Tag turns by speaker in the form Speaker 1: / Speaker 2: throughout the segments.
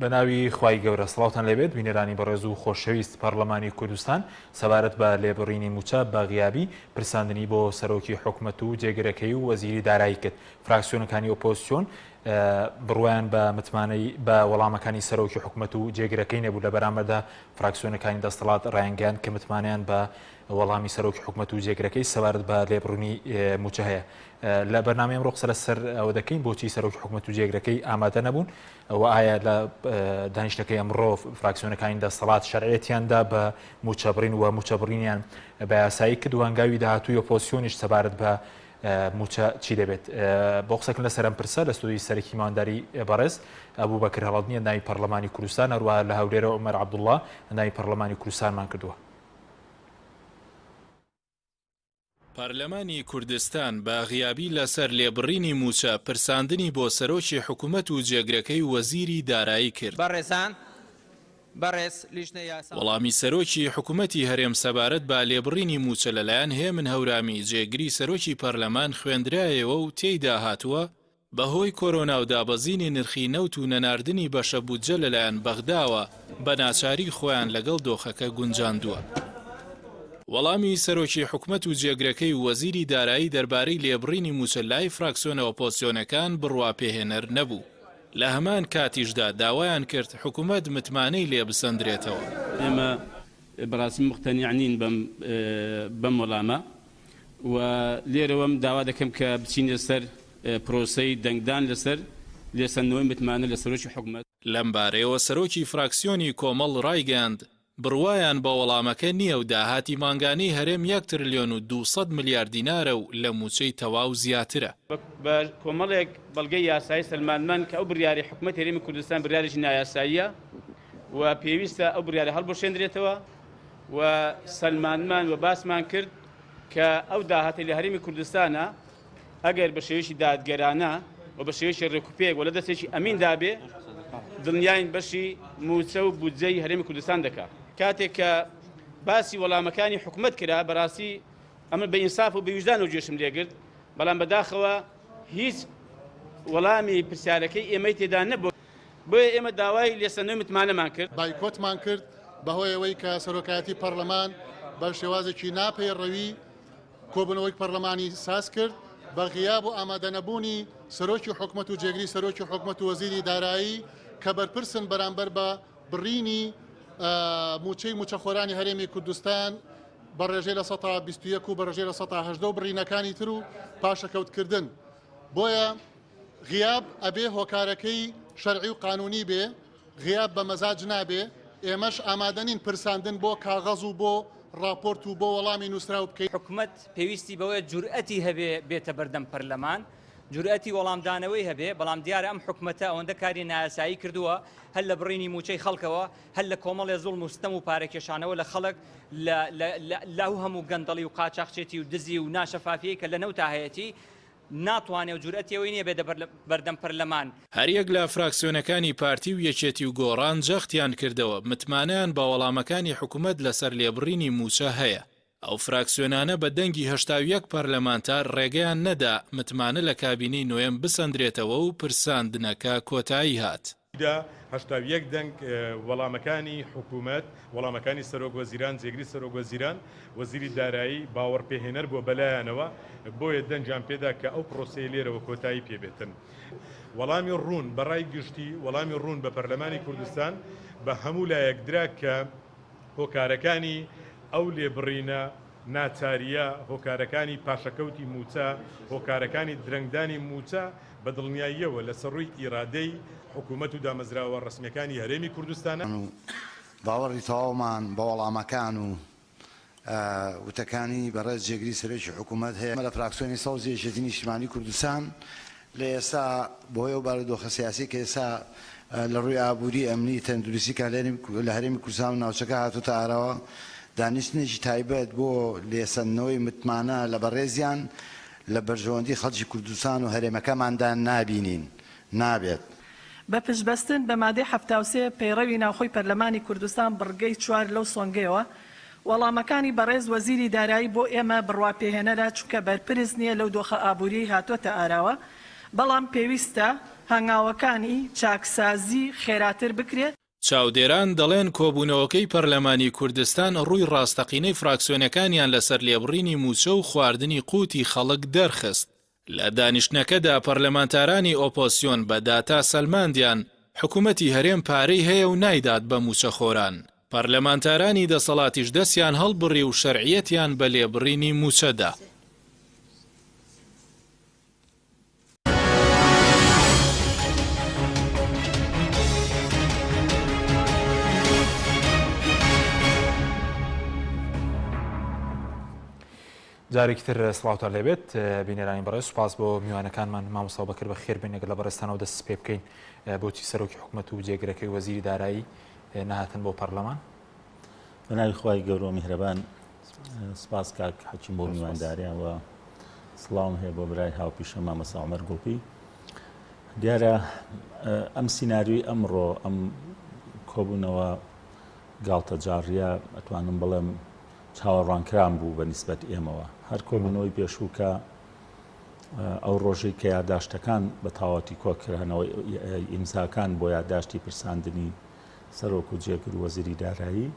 Speaker 1: بە ناوی خوای گەورە سڵاوتان لێبێت بینەرانی بەڕێز و خۆشەویست پەڕلەمانی کوردستان سەبارەت بە لێبڕینی موچە بە غیابی پرساندنی بۆ سەرۆکی حکومەت و جێگرەکەی و وەزیری دارایی کرد فراکسیۆنەکانی ئۆپۆزسیۆن بڕوایان بە متمانەی بە وەڵامەکانی سەرۆکی حکومەت و جێگرەکەی نەبوو لە بەرامبەردا فراکسیۆنەکانی دەستەڵات ڕایانگەیاند کە متمانەیان بە وەڵامی سەرۆکی حکومەت و جێگرەکەی سەبارەت بە لێبڕینی موچە هەیە لە بەرنامەی ئەمڕۆ قسە لەسەر ئەوە دەکەین بۆچی سەرۆکی حکومەت و جێگرەکەی ئامادە نەبوون و ئایا لە دانیشتەکەی ئەمڕۆ فراکسیۆنەکانی دەسەڵات شەرعیەتیان دا بە موچەبڕین و موچەبڕینیان بە یاسایی کرد و هەنگاوی داهاتووی ئۆپۆزسیۆنیش سەبارەت بە موچە چی دەبێت؟ بۆ قسەکردن لەسەر ئەم پرسە لە ستۆدیۆی سەرەکی میوانداری بەڕێز ئەبوبەکر هەڵەدنی ئەندامی پەرلەمانی کوردستان هەروەها لە هەولێرەوە عومەر عەبدوڵڵا ئەندامی پەرلەمانی کوردستانمان کردووە.
Speaker 2: پەرلەمانی کوردستان بە غیابی لەسەر لێبڕینی مووچە پرساندنی بۆ سەرۆکی حکومەت و جێگرەکەی وەزیری دارایی کرد.
Speaker 3: بەڕێزان بەڕێز لیژنەی یاسا.
Speaker 2: وەڵامی سەرۆکی حکومەتی هەرێم سەبارەت بە لێبڕینی مووچە لەلایەن هێمن هەورامی جێگری سەرۆکی پەرلەمان خوێندرایەوە و تێیدا هاتووە، بەهۆی کۆرۆنا و دابەزینی نرخی نەوت و نەناردنی بەشە بودجە لەلایەن بەغداوە، بە ناچاری خۆیان لەگەڵ دۆخەکە گونجاندووە. وەڵامی سەرۆکی حکومەت و جێگرەکەی و وەزیری دارایی دەربارەی لێبڕینی مووچە لای فراکسیۆنە ئۆپۆزسیۆنەکان بڕواپێهێنەر نەبوو. لە هەمان کاتیشدا داوایان کرد حکومەت متمانەی لێ بسەندرێتەوە.
Speaker 4: ئێمە بەڕاستی موقتەنیع نین بەم بەم وەڵامە و لێرەوەم داوا دەکەم کە بچینە سەر پرۆسەی دەنگدان لەسەر لێسەندنەوەی متمانە لە سەرۆکی حکومەت.
Speaker 2: لەمبارەیەوە سەرۆکی فراکسیۆنی کۆمەڵ ڕایگەیاند، بڕوایان بە وەڵامەکە نییە و داهاتی مانگانەی هەرێم یەک ترلیۆن و 200 ملیار دینارە و لە مووچەی تەواو زیاترە.
Speaker 4: بە کۆمەڵێک بەڵگەی یاسایی سەلماندمان کە ئەو بڕیارەی حکومەتی هەرێمی کوردستان بڕیارێکی نایاساییە و پێویستە ئەو بڕیارە هەڵبوەشێندرێتەوە و سەلماندمان و باسمان کرد کە ئەو داهاتەی لە هەرێمی کوردستانە ئەگەر بە شێوەیەکی دادگەرانە و بە شێوەیەکی ڕێکوپێک و لە دەستێکی ئەمیندا بێ، دڵنیاین بەشی مووچە و بودجەی هەرێمی کوردستان دەکا. کاتێک کە باسی وەڵامەکانی حکومەت کرا، بەڕاستی ئەمن بە ئینساف و بە ویژدانەوە گوێشم لێگرت، بەڵام بەداخەوە هیچ وەڵامی پرسیارەکەی ئێمەی تێدا نەبوو. بۆیە ئێمە داوای لێسەندنەوەی متمانەمان کرد.
Speaker 5: بایکۆتمان کرد بەهۆی ئەوەی کە سەرۆکایەتی پەرلەمان بە شێوازێکی ناپەیڕەوی کۆبوونەوەی پەرلەمانی ساز کرد بە غیاب و ئامادەنەبوونی سەرۆکی حکومەت و جێگری سەرۆکی حکومەت و وەزیری دارایی کە بەرپرسن بەرامبەر بە بڕینی مووچەی مووچەخۆرانی هەرێمی کوردستان بە ڕێژەی 21% و بە ڕێژەی 18% و بڕینەکانی تر و پاشەکەوتکردن بۆیە غیاب ئەبێ هۆکارەکەی شەرعی و قانونی بێ غیاب بە مەزاج نابێ، ئێمەش ئامادە نین پرساندن بۆ کاغەز و بۆ ڕاپۆرت و بۆ وەڵامی نووسراو بکەین.
Speaker 3: حکومەت پێویستی بەوەیە جورئەتی هەبێ بێتە بەردەم پەرلەمان، جورئەتی وەڵامدانەوەی هەبێ، بەڵام دیارە ئەم حکومەتە ئەوەندە کاری نایاسایی کردووە، هەر لە بڕینی مووچەی خەڵکەوە، هەر لە کۆمەڵێ زوڵم و ستەم و پارەکێشانەوە لە خەڵک، لە لە لە ئەو هەموو گەندەڵی و قاچاخچێتی و دزی و ناشەفافیەی کە لە نەوتا هەیەتی، ناتوانێ و جورئەتی ئەوەی نیە بێتە بەردەم پەرلەمان.
Speaker 2: هەریەک لە فراکسیۆنەکانی پارتی و یەکێتی و گۆڕان جەختیان کردەوە، متمانەیان بە وەڵامەکانی حکومەت لەسەر لێبڕینی مووچە هەیە. ئەو فراکسیۆنانە بە دەنگی 81 پەرلەمانتار ڕێگەیان نەدا متمانە لە کابینەی نۆیەم بسەندرێتەوە و پرساندنەکە کۆتایی هات.
Speaker 6: دا 81 دەنگ وەڵامەکانی حکوومەت، وەڵامەکانی سەرۆک وەزیران، جێگری سەرۆک وەزیران، وەزیری دارایی باوەڕپێهێنەر بووە بەلایانەوە، بۆیە دەنگیان پێدا کە ئەو پرۆسەیە لێرەوە کۆتایی پێ بێتن. وەڵامی ڕوون بە ڕای گشتی، وەڵامی ڕوون بە پەرلەمانی کوردستان، بە هەموو لایەک درا کە هۆکارەکانی ئەو لێبڕینە ناچارییە، هۆکارەکانی پاشەکەوتی مووچە، هۆکارەکانی درەنگدانی مووچە بە دڵنیاییەوە لە سەرووی ئیرادەی حکوومەت و دامەزراوە ڕەسمییەکانی هەرێمی کوردستانە.
Speaker 7: و باوەڕی تەواومان بە وەڵامەکان و وتەکانی بەڕێز جێگری سەرۆکی حکوومەت هەیە. ئێمە لە فراکسیۆنی سەوزی یەکێتی نیشتیمانی کوردستان لە ئێستا بەهۆی ئەو بارودۆخە سیاسیەی کە ئێستا لە ڕووی ئابووری، ئەمنی، تەندروستی کە لە هەرێمی کوردستان و ناوچەکە هاتۆتە ئاراوە، دانیشتنێکی تایبەت بۆ لێسەندنەوەی متمانە لە بەڕێزیان لە بەرژەوەندی خەڵکی کوردستان و هەرێمەکەماندا نابینین، نابێت.
Speaker 8: بە پشتبەستن بە مادەی 73 پەیڕەوی ناوخۆی پەرلەمانی کوردستان بڕگەی چوار لەو سۆنگەیەوە وەڵامەکانی بەڕێز وەزیری دارایی بۆ ئێمە بڕواپێهێنەرە چونکە بەرپرس نییە لەو دۆخە ئابووریەی هاتۆتە ئاراوە بەڵام پێویستە. هەنگاوەکانی چاکسازی خێراتر بکرێت.
Speaker 2: چاودێران دەڵێن کۆبوونەوەکەی پەرلەمانی کوردستان ڕووی ڕاستەقینەی فراکسیۆنەکانیان لەسەر لێبڕینی مووچە و خواردنی قوتی خەڵک دەرخست. لە دانیشتنەکەدا پەرلەمانتارانی ئۆپۆزسیۆن بە داتا سەلماندیان حکومەتی هەرێم پارەی هەیە و نایدات بە مووچەخۆران، پەرلەمانتارانی دەسەڵاتیش دەستیان هەڵبڕی و شەرعیەتیان بە لێبڕینی مووچە دا.
Speaker 1: جارێکی تر سڵاوتان لێبێت بینەرانی بەڕێز سوپاس بۆ میوانەکانمان مامۆستا بەکر بە خێر بێن لەگەڵ بەڕێزتانەوە دەست پێ بکەین بۆچی سەرۆکی حکومەت و جێگرەکەی وەزیری دارایی نەهاتن بۆ پەرلەمان؟
Speaker 9: بە ناوی خوای گەورە و میهرەبان سپاس کاک حەکیم بۆ میوانداریان و سڵاوم هەیە بۆ برای هاوپیشە مامۆستا عومەر گوڵپی دیارە ئەم سیناریۆی ئەمڕۆ ئەم کۆبوونەوە گاڵتەجاڕیە ئەتوانم بڵێم چاوەڕوانکران بوو بە نیسبەت ئێمەوە هەر کۆبوونەوەی پێشوو کە ئەو ڕۆژەی کە یاداشتەکان بە تەواوەتی کۆکرانەوە ئیمزاکان بۆ یاداشتی پرساندنی سەرۆک و جێگر و وەزیری دارایی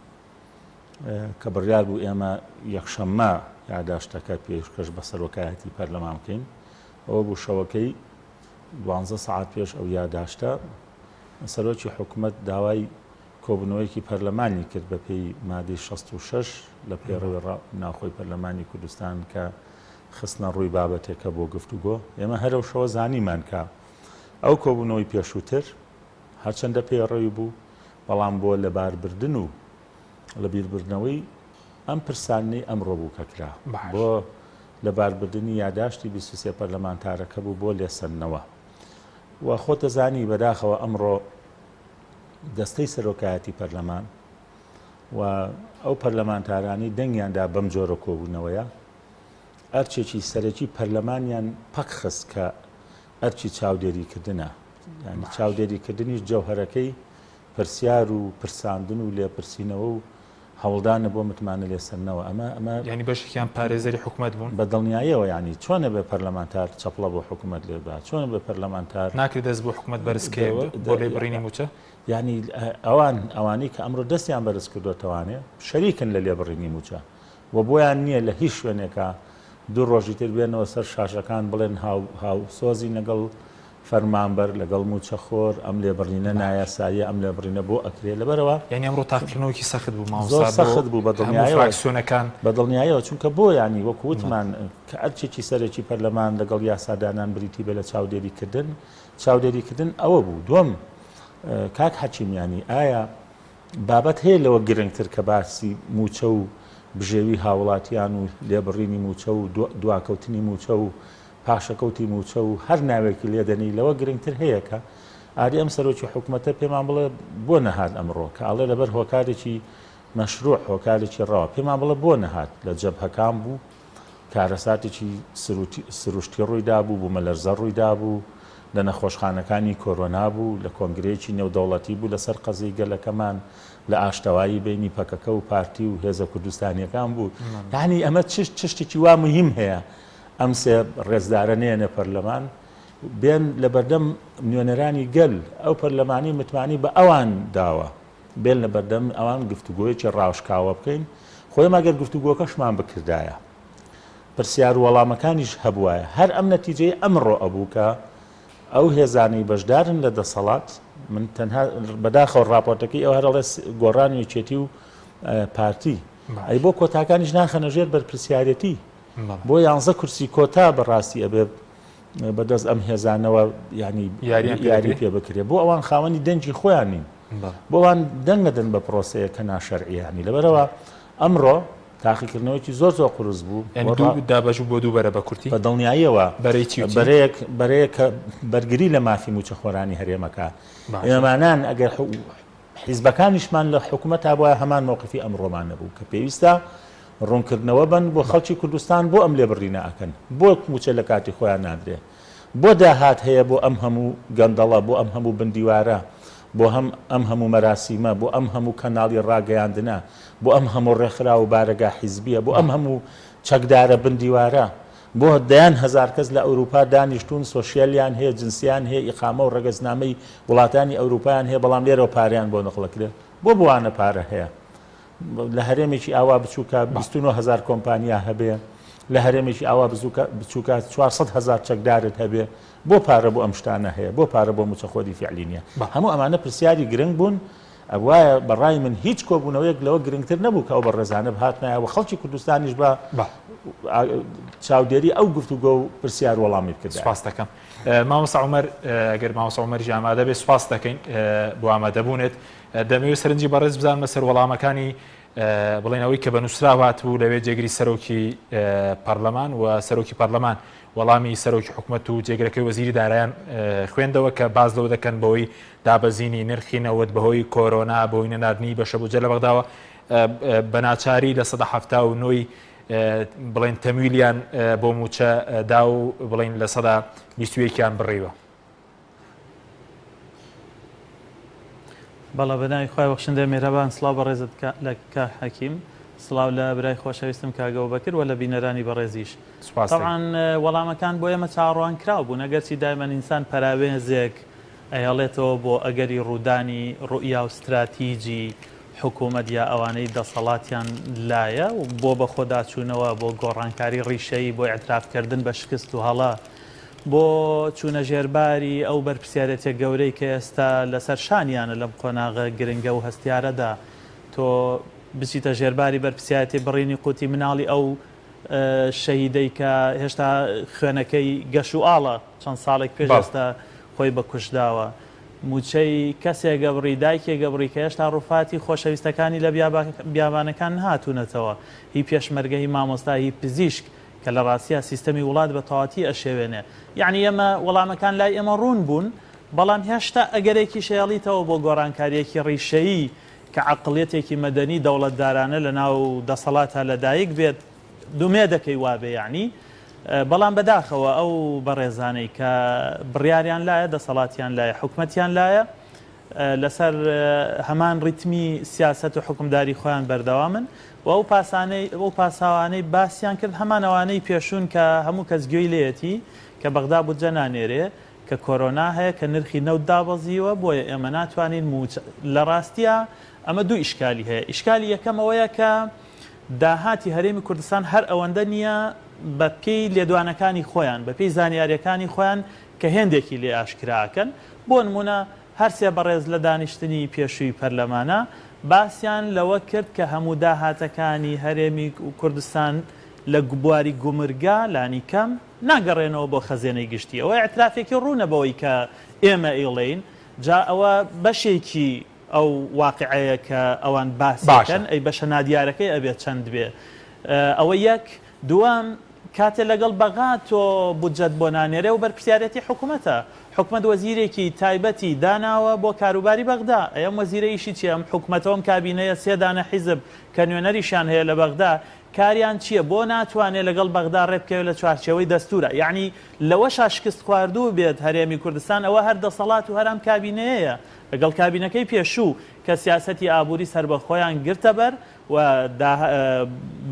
Speaker 9: کە بڕیار بوو ئێمە یەکشەممە یاداشتەکە پێشکەش بە سەرۆکایەتی پەرلەمان بکەین ئەوە بوو شەوەکەی دوانزە سەعات پێش ئەو یاداشتە سەرۆکی حکومەت داوای کۆبوونەوەیەکی پەرلەمانی کرد بە پێی مادەی 66 لە پەیڕەوی ناوخۆی پەرلەمانی کوردستان کە خستنە ڕووی بابەتێکە بۆ گفتوگۆ ئێمە هەرەو شەوە زانیمان کە ئەو کۆبوونەوەی پێشووتر هەرچەندە پەیڕەوی بوو، بەڵام بۆ لەباربردن و لەبیربردنەوەی ئەم پرسانەی ئەمڕۆ بوو کە کرا. بۆ لەباربردنی یاداشتی 23 پەرلەمانتارەکە بوو بۆ لێسەندنەوە. و خۆت دەزانی بەداخەوە ئەمڕۆ دەستەی سەرۆکایەتی پەرلەمان و ئەو پەرلەمانتارانەی دەنگیان دا بەم جۆرە کۆبوونەوەیە ئەرکێکی سەرەکی پەرلەمانیان پەکخست کە ئەرکی چاودێریکردنە، یانی چاودێریکردنیش جەوهەرەکەی پرسیار و پرساندن و لێپرسینەوە و هەوڵدانە بۆ متمانە لێسەندنەوە، ئەمە ئەمە.
Speaker 1: یانی بەشێکیان پارێزەری حکومەت بوون؟
Speaker 9: بە دڵنیاییەوە، یانی چۆن ئەبێ پەرلەمانتار چەپڵە بۆ حکومەت لێ بدا؟ چۆن ئەبێ پەرلەمانتار.
Speaker 1: ناکرێ دەست بۆ حکومەت بەرز کەیەوە بۆ لێبڕینی مووچە؟
Speaker 9: یانی ئەوان ئەوانەی کە ئەمڕۆ دەستیان بەرز کردۆتەوانێ شەریکن لە لێبڕینی مووچە و بۆیان نییە لە هیچ شوێنێکا دوو ڕۆژی تر بێنەوە سەر شاشەکان بڵێن هاوسۆزین لەگەڵ فەرمانبەر، لەگەڵ مووچەخۆر، ئەم لێبڕینە نایاساییە، ئەم لێبڕینە بۆ ئەکرێ، لەبەرئەوە.
Speaker 1: یانی ئەمڕۆ تاقیکردنەوەیەکی سەخت بوو مامۆستا
Speaker 9: زۆر سەخت بوو بە
Speaker 1: بۆ هەموو
Speaker 9: دڵنیایەوە،
Speaker 1: فراکسیۆنەکان.
Speaker 9: بە دڵنیایەوە، چونکە بۆ یانی وەکو وتمان کە ئەرکێکی سەرەکی پەرلەمان لەگەڵ یاسادانان بریتی بێ لە چاودێریکردن، چاودێریکردن ئەوە بوو. دووەم کاک حەکیم یانی ئایا بابەت هەیە لەوە گرنگتر کە باسی مووچە و بژێوی هاوڵاتیان و لێبڕینی مووچە و دواکەوتنی مووچە و پاشەکەوتی مووچە و هەر ناوێکی لێ دەنێی لەوە گرنگتر هەیە کە ئاری ئەم سەرۆکی حکومەتە پێمان بڵێ بۆ نەهات ئەمڕۆ کە ئەڵێ لەبەر هۆکارێکی مەشروع هۆکارێکی ڕەوا پێمان بڵێ بۆ نەهات لە جەبهەکان بوو کارەساتێکی سروشتی ڕوویدابوو، بوومەلەرزە ڕوویدابوو، لە نەخۆشخانەکانی کۆرۆنا بوو، لە کۆنگرەیەکی نێودەوڵەتی بوو لەسەر قەزیەی گەلەکەمان، لە ئاشتەوایی بەینی پەکەکە و پارتی و هێزە کوردستانییەکان بوو. یانی ئەمە چ چ شتێکی وا موهیم هەیە ئەم سێ ڕێزدارە نەیەنە پەرلەمان، بێن لەبەردەم نوێنەرانی گەل، ئەو پەرلەمانەی متمانەی بە ئەوان داوە، بێن لە بەردەم ئەوان گفتوگۆیەکی ڕاشکاوە بکەین، خۆ ئێمە گەر گفتوگۆکەشمان بکردایە، پرسیار و وەڵامەکانیش هەبوایە، هەر ئەم نەتیجەی ئەمڕۆ ئەبوو کە ئەو هێزانەی بەشدارن لە دەسەڵات، من تەنها بەداخەوە ڕاپۆرتەکەی ئەو هەر ئەڵێ گۆڕان و یەکێتی و پارتی، ئەی بۆ کۆتاکانیش ناخەنە ژێر بەرپرسیارێتی؟ بۆ یانزە کورسی کۆتا بەڕاستی ئەبێ بەدەست ئەم هێزانەوە ینی یاری پێ بکرێ بۆ ئەوان خاوەنی دەنگی خۆیان نین بۆ ئەوان دەنگ نەدەن بە پرۆسەیە کە ناشەرعیانی لەبەرەوە ئەمڕۆ تاقیکردنەوەکی زۆر زۆر قورس بوو
Speaker 1: دابەش بۆ دوو بەرە بە کورتی
Speaker 9: بە دڵنیاییەوە
Speaker 1: بەرەی چی
Speaker 9: بەرەیەک بەرەیەک کە بەرگری لە مافی موچەخۆرانی هەرێمەکە ئێمانان ئەگەر حیزبەکانیشمان لە حکومەتا بوایە هەمان مەوقفی ئەمڕۆمان نەبوو کە پێویستە ڕوونکردنەوە بن بۆ خەڵکی کوردستان بۆ ئەم لێبڕینە ئەکەن بۆ موچە لە کاتی خۆیان نادرێ بۆ داهات هەیە بۆ ئەم هەموو گەندەڵە بۆ ئەم هەموو بندیوارە بۆ هەم ئەم هەموو مەراسیمە بۆ ئەم هەموو کەناڵی ڕاگەیاندنە بۆ ئەم هەموو ڕێکخراو و بارەگا حیزبیە بۆ ئەم هەموو چەکدارە بندیوارە. بۆ دەیان هەزار کەس لە ئەوروپا دانیشتوون سۆشیالیان هەیە جنسیان هەیە ئیقامە و ڕەگەزنامەی وڵاتانی ئەوروپایان هەیە بەڵام لێرەوە پارەیان بۆ نەقڵەکرێ بۆ بۆوانە پارە هەیە لە هەرێمێکی ئاوا بچووکە 29 هزار کۆمپانیا هەبێ لە هەرێمێکی ئاوا بچووکە 400 هزار چەکدارت هەبێ بۆ پارە بۆ ئەم شتانە هەیە بۆ پارە بۆ موچەخۆری فعلی نییە هەموو ئەمانە پرسیاری گرنگ بوون ئەبوایە بە ڕای من هیچ کۆبوونەوەیەک لەوە گرنگتر نەبوو کە ئەو بەڕێزانە بهاتنایە و خەڵکی کوردستانیش بە چاودێری ئەو گفتوگۆ و پرسیار وەڵامی بکردایە.
Speaker 1: سپاست دەکەم مامۆستا عومەر، ئەگەر مامۆستا عومەریش ئامادە بێت سپاست دەکەین بۆ ئامادەبوونت. دەمەوێت سەرنجی بەڕێز بزانمە سەر وەڵامەکانی بڵێن ئەوەی کە بە نووسراو هاتبوو لەوێ جێگری سەرۆکی پەرلەمان و سەرۆکی پەرلەمان وەڵامی سەرۆکی حکومەت و جێگرەکەی وەزیری دارایان خوێندەوە کە باس لەوە دەکەن بەوەی دابەزینی نرخی نەوت بەهۆی کۆرۆنا بەهۆی نەناردنی بەشە بودجە لە بەغداوە بە ناچاری 79% بڵێن تەمویلیان بۆ مووچە دا و بڵێن 21%یان بڕیوە.
Speaker 10: بەڵێ بە ناوی خوای بەخشندەی میهرەبان سڵاو بەڕێزت لە کاک حەکیم سڵاو لە برای خۆشەویستم کاک ئەبوبەکر وە لە بینەرانی بەڕێزیش
Speaker 1: سوپاس دەکەم.
Speaker 10: تەبعەن وەڵامەکان بۆ ئێمە چاوەڕوان کراو بوون ئەگەرچی دایمەن ئینسان پەراوێزێک ئەهێڵێتەوە بۆ ئەگەری ڕوودانی ڕوئیا و ستراتیجی حکوومەت یا ئەوانەی دەسەڵاتیان لایە و بۆ بەخۆداچوونەوە بۆ گۆڕانکاری ڕیشەیی بۆ ئیعتراف کردن بە شکست و هەڵە بۆ چوونە ژێرباری ئەو بەرپرسیارێتیە گەورەی کە ئێستا لەسەر شانیانە لەم قۆناغە گرنگە و هەستیارەدا تۆ بچیتە ژێرباری بەرپرسیارێتی بڕینی قوتی مناڵی ئەو شەهیدەی کە هێشتا خوێنەکەی گەش و ئاڵە چەند ساڵێک پێش ئێستا خۆی بە کوشت داوە موچەی کەسێک ئەبڕی دایکێک ئەبڕی کە هێشتا ڕوفاتی خۆشەویستەکانی لە بیابانەکان نەهاتوونەتەوە هی پێشمەرگە هی مامۆستا هی پزیشک کە لە ڕاستیا سیستەمی وڵات بە تەواتی ئەشێوێنێ. یەعنی ئێمە وەڵامەکان لای ئێمە ڕوون بوون، بەڵام هێشتا ئەگەرێکیش ئەیەڵیتەوە بۆ گۆڕانکارییەکی ڕیشەیی کە عەقڵیەتێکی مەدەنی دەوڵەتدارانە لە ناو دەسەڵاتا لە دایک بێت، ئومێدەکەی وابێ یەعنی. بەڵام بەداخەوە ئەو بەڕێزانەی کە بڕیاریان لایە، دەسەڵاتیان لایە، حکومەتیان لایە، لەسەر هەمان ڕیتمی سیاسەت و حوکمداری خۆیان بەردەوامن و ئەو پاسانەی ئەو پاساوانەی باسیان کرد هەمان ئەوانەی پێشوون کە هەموو کەس گوێی لێیەتی کە بەغدا بودجە نانێرێ کە کۆرۆنا هەیە کە نرخی نەوت دابەزیوە بۆیە ئێمە ناتوانین مووچە لە ڕاستیا ئەمە دوو ئیشکالی هەیە ئیشکالی یەکەم ئەوەیە کە داهاتی هەرێمی کوردستان هەر ئەوەندە نییە بە پێی لێدوانەکانی خۆیان بە پێی زانیاریەکانی خۆیان کە هێندێکی لێ ئاشکرا ئەکەن، بۆ نموونە هەرسێ بەڕێز لە دانیشتنی پێشووی پەرلەمانا باسیان لەوە کرد کە هەموو داهاتەکانی هەرێمی کوردستان لە بواری گومرگا لانیکەم ناگەڕێنەوە بۆ خەزێنەی گشتی، ئەوە ئیعترافێکی ڕوونە بەوەی کە ئێمە ئەیڵێین، جا ئەوە بەشێکی ئەو واقیعەیە کە ئەوان باسی ئەکەن، ئەی بەشە نادیارەکەی ئەبێ چەند بێ؟ ئەوە یەک، دووەم، کاتێ لەگەڵ بەغا تۆ بودجەت بۆ نانێرێ و بەرپرسیارێتی حکومەتە. حکومەت وەزیرێکی تایبەتی داناوە بۆ کاروباری بەغدا. ئەی ئەم وەزیرە ئیشی چیە؟ ئەم حکومەتە و ئەم کابینەیە سێ دانە حیزب کە نوێنەریشیان هەیە لە بەغدا کاریان چیە؟ بۆ ناتوانێ لەگەڵ بەغدا ڕێبکەوێ لە چوارچێوەی دەستورا؟ یەعنی لەوەشا شکستخواردوو بێت هەرێمی کوردستان ئەوە هەر دەسەڵات و هەر ئەم کابینەیەیە لەگەڵ کابینەکەی پێشوو کە سیاسەتی ئابوری سەربەخۆیان گرتە بەر و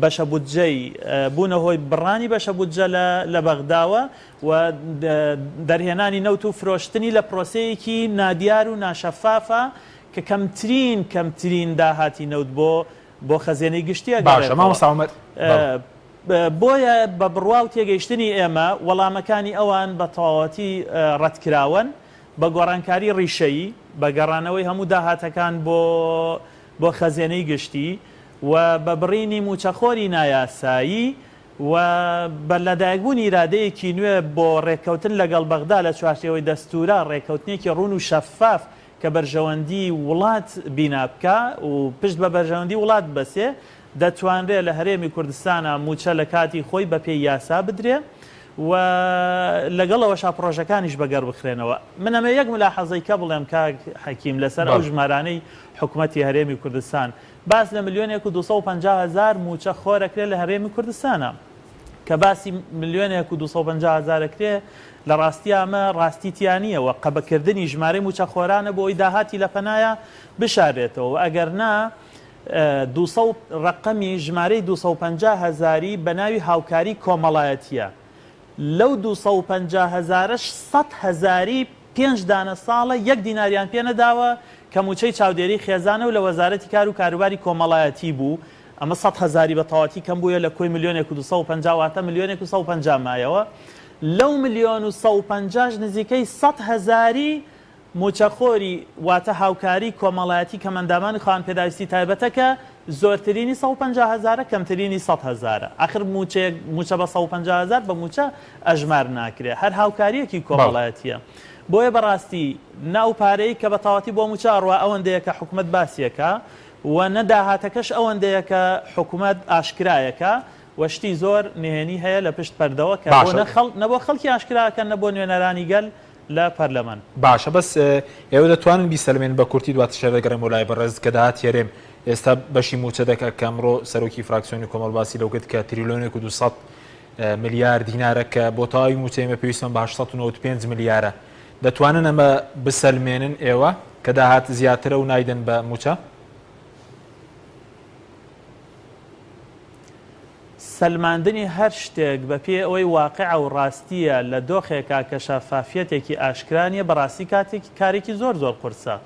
Speaker 10: بەشە بودجەی بوونە هۆی بڕانی بەشە بودجە لە بەغداوە و دەرهێنانی نەوت و فرۆشتنی لە پرۆسەیەکی نادیار و ناشەفافە کە کەمترین کەمترین داهاتی نەوت بۆ بۆ خەزێنەی گشتی
Speaker 1: باشە مامۆستا عومەر
Speaker 10: ئەگەڕێتەوە. بۆیە بە بڕوا و تێگەیشتنی ئێمە وەڵامەکانی ئەوان بە تەواوەتی ڕەتکراوەن بە گۆڕانکاری ڕیشەیی، بە گەڕانەوەی هەموو داهاتەکان بۆ بۆ خەزێنەی گشتی و بە بڕینی مووچەخۆری نایاسایی و بە لەدایکبوونی ئیرادەیەکی نوێ بۆ ڕێککەوتن لەگەڵ بەغدا لە چوارچێوەی دەستوورا ڕێککەوتنێکی ڕوون و شەفاف کە بەرژەوەندی وڵات بینا بکا و پشت بە بەرژەوەندی وڵات ببەسێ دەتوانرێ لە هەرێمی کوردستانا مووچە لە کاتی خۆی بە پێی یاسا بدرێ و لەگەڵ ئەوەشا پڕۆژەکانیش بەگەڕ بخرێنەوە. من ئەمەوێ یەک ملاحەزەی کە بڵێم کاک حەکیم لەسەر ئەو ژمارانەی حکومەتی هەرێمی کوردستان باس لە ملیۆنێک و 250 هەزار مووچە خۆر ئەکرێ لە هەرێمی کوردستانا. کە باسی ملیۆنێک و 250 هەزار ئەکرێ لە ڕاستیا ئەمە ڕاستی تیا نییە و قەبەکردنی ژمارەی مووچەخۆرانە بۆ ئەوەی داهاتی لە پەنایا بشارێتەوە و ئەگەر نا 200 ڕەقەمی ژمارەی 250 هەزاری بە ناوی هاوکاری کۆمەڵایەتییە. لەو 250 هەزارەش 100 هەزاری پێنج دانە ساڵە یەک دیناریان پێ نەداوە کە مووچەی چاودێری خێزانە و لە وەزارەتی کار و کاروباری کۆمەڵایەتی بوو، ئەمە سەد هەزاری بە تەواتی کەم بوویە لە کۆی ملیۆنێک و 250 واتە ملیۆنێک و 150 مایەوە، لەو ملیۆن و 150 ش نزیکەی سەد هەزاری مووچەخۆری واتە هاوکاری کۆمەڵایەتی کەمئەندامان و خاوەن پێداویستی تایبەتە کە زۆرترینی 150 هەزارە کەمترینی 100 هەزارە ئاخر مووچەیەک مووچە بە 150 هەزار بە مووچە ئەژمار ناکرێ هەر هاوکارییەکی کۆمەڵایەتییە بۆیە بەڕاستی نە ئەو پارەی کە بە تەواتی بۆ مووچە ئەڕوا ئەوەندەیە کە حکومەت باسیەکا و نە داهاتەکەش ئەوەندەیە کە حکومەت ئاشکرایەکا و شتی زۆر نهێنی هەیە لە پشت پەردەوە کە بۆ نە خەڵ نە بۆ خەڵکی ئاشکرا ئەکەن نە بۆ نوێنەرانی گەل
Speaker 1: لە پەرلەمان. باشە بەس ئێوە دەتوانن بیسەلمێنن بە کورتی دواتر شەر دەگەڕێمەوە لای بەڕێزت کە داهاتی هەرێم ئێستا بەشی مووچە دەکا کە ئەمڕۆ سەرۆکی فراکسیۆنی کۆمەڵ باسی لەو کرد کە تریلۆنێک و 200 ملیار دینارە کە بۆ تەواوی مووچە ئێمە پێویستمان بە 895 ملیارە دەتوانن ئەمە بسەلمێنن ئێوە کە داهات زیاترە و نایدەن بە مووچە؟
Speaker 10: سەلماندنی هەر شتێک بە پێی ئەوەی واقیعە و ڕاستییە لە دۆخێکا کە شەفافیەتێکی ئاشکرا نییە بەڕاستی کاتێکی کارێکی زۆر زۆر قورسە.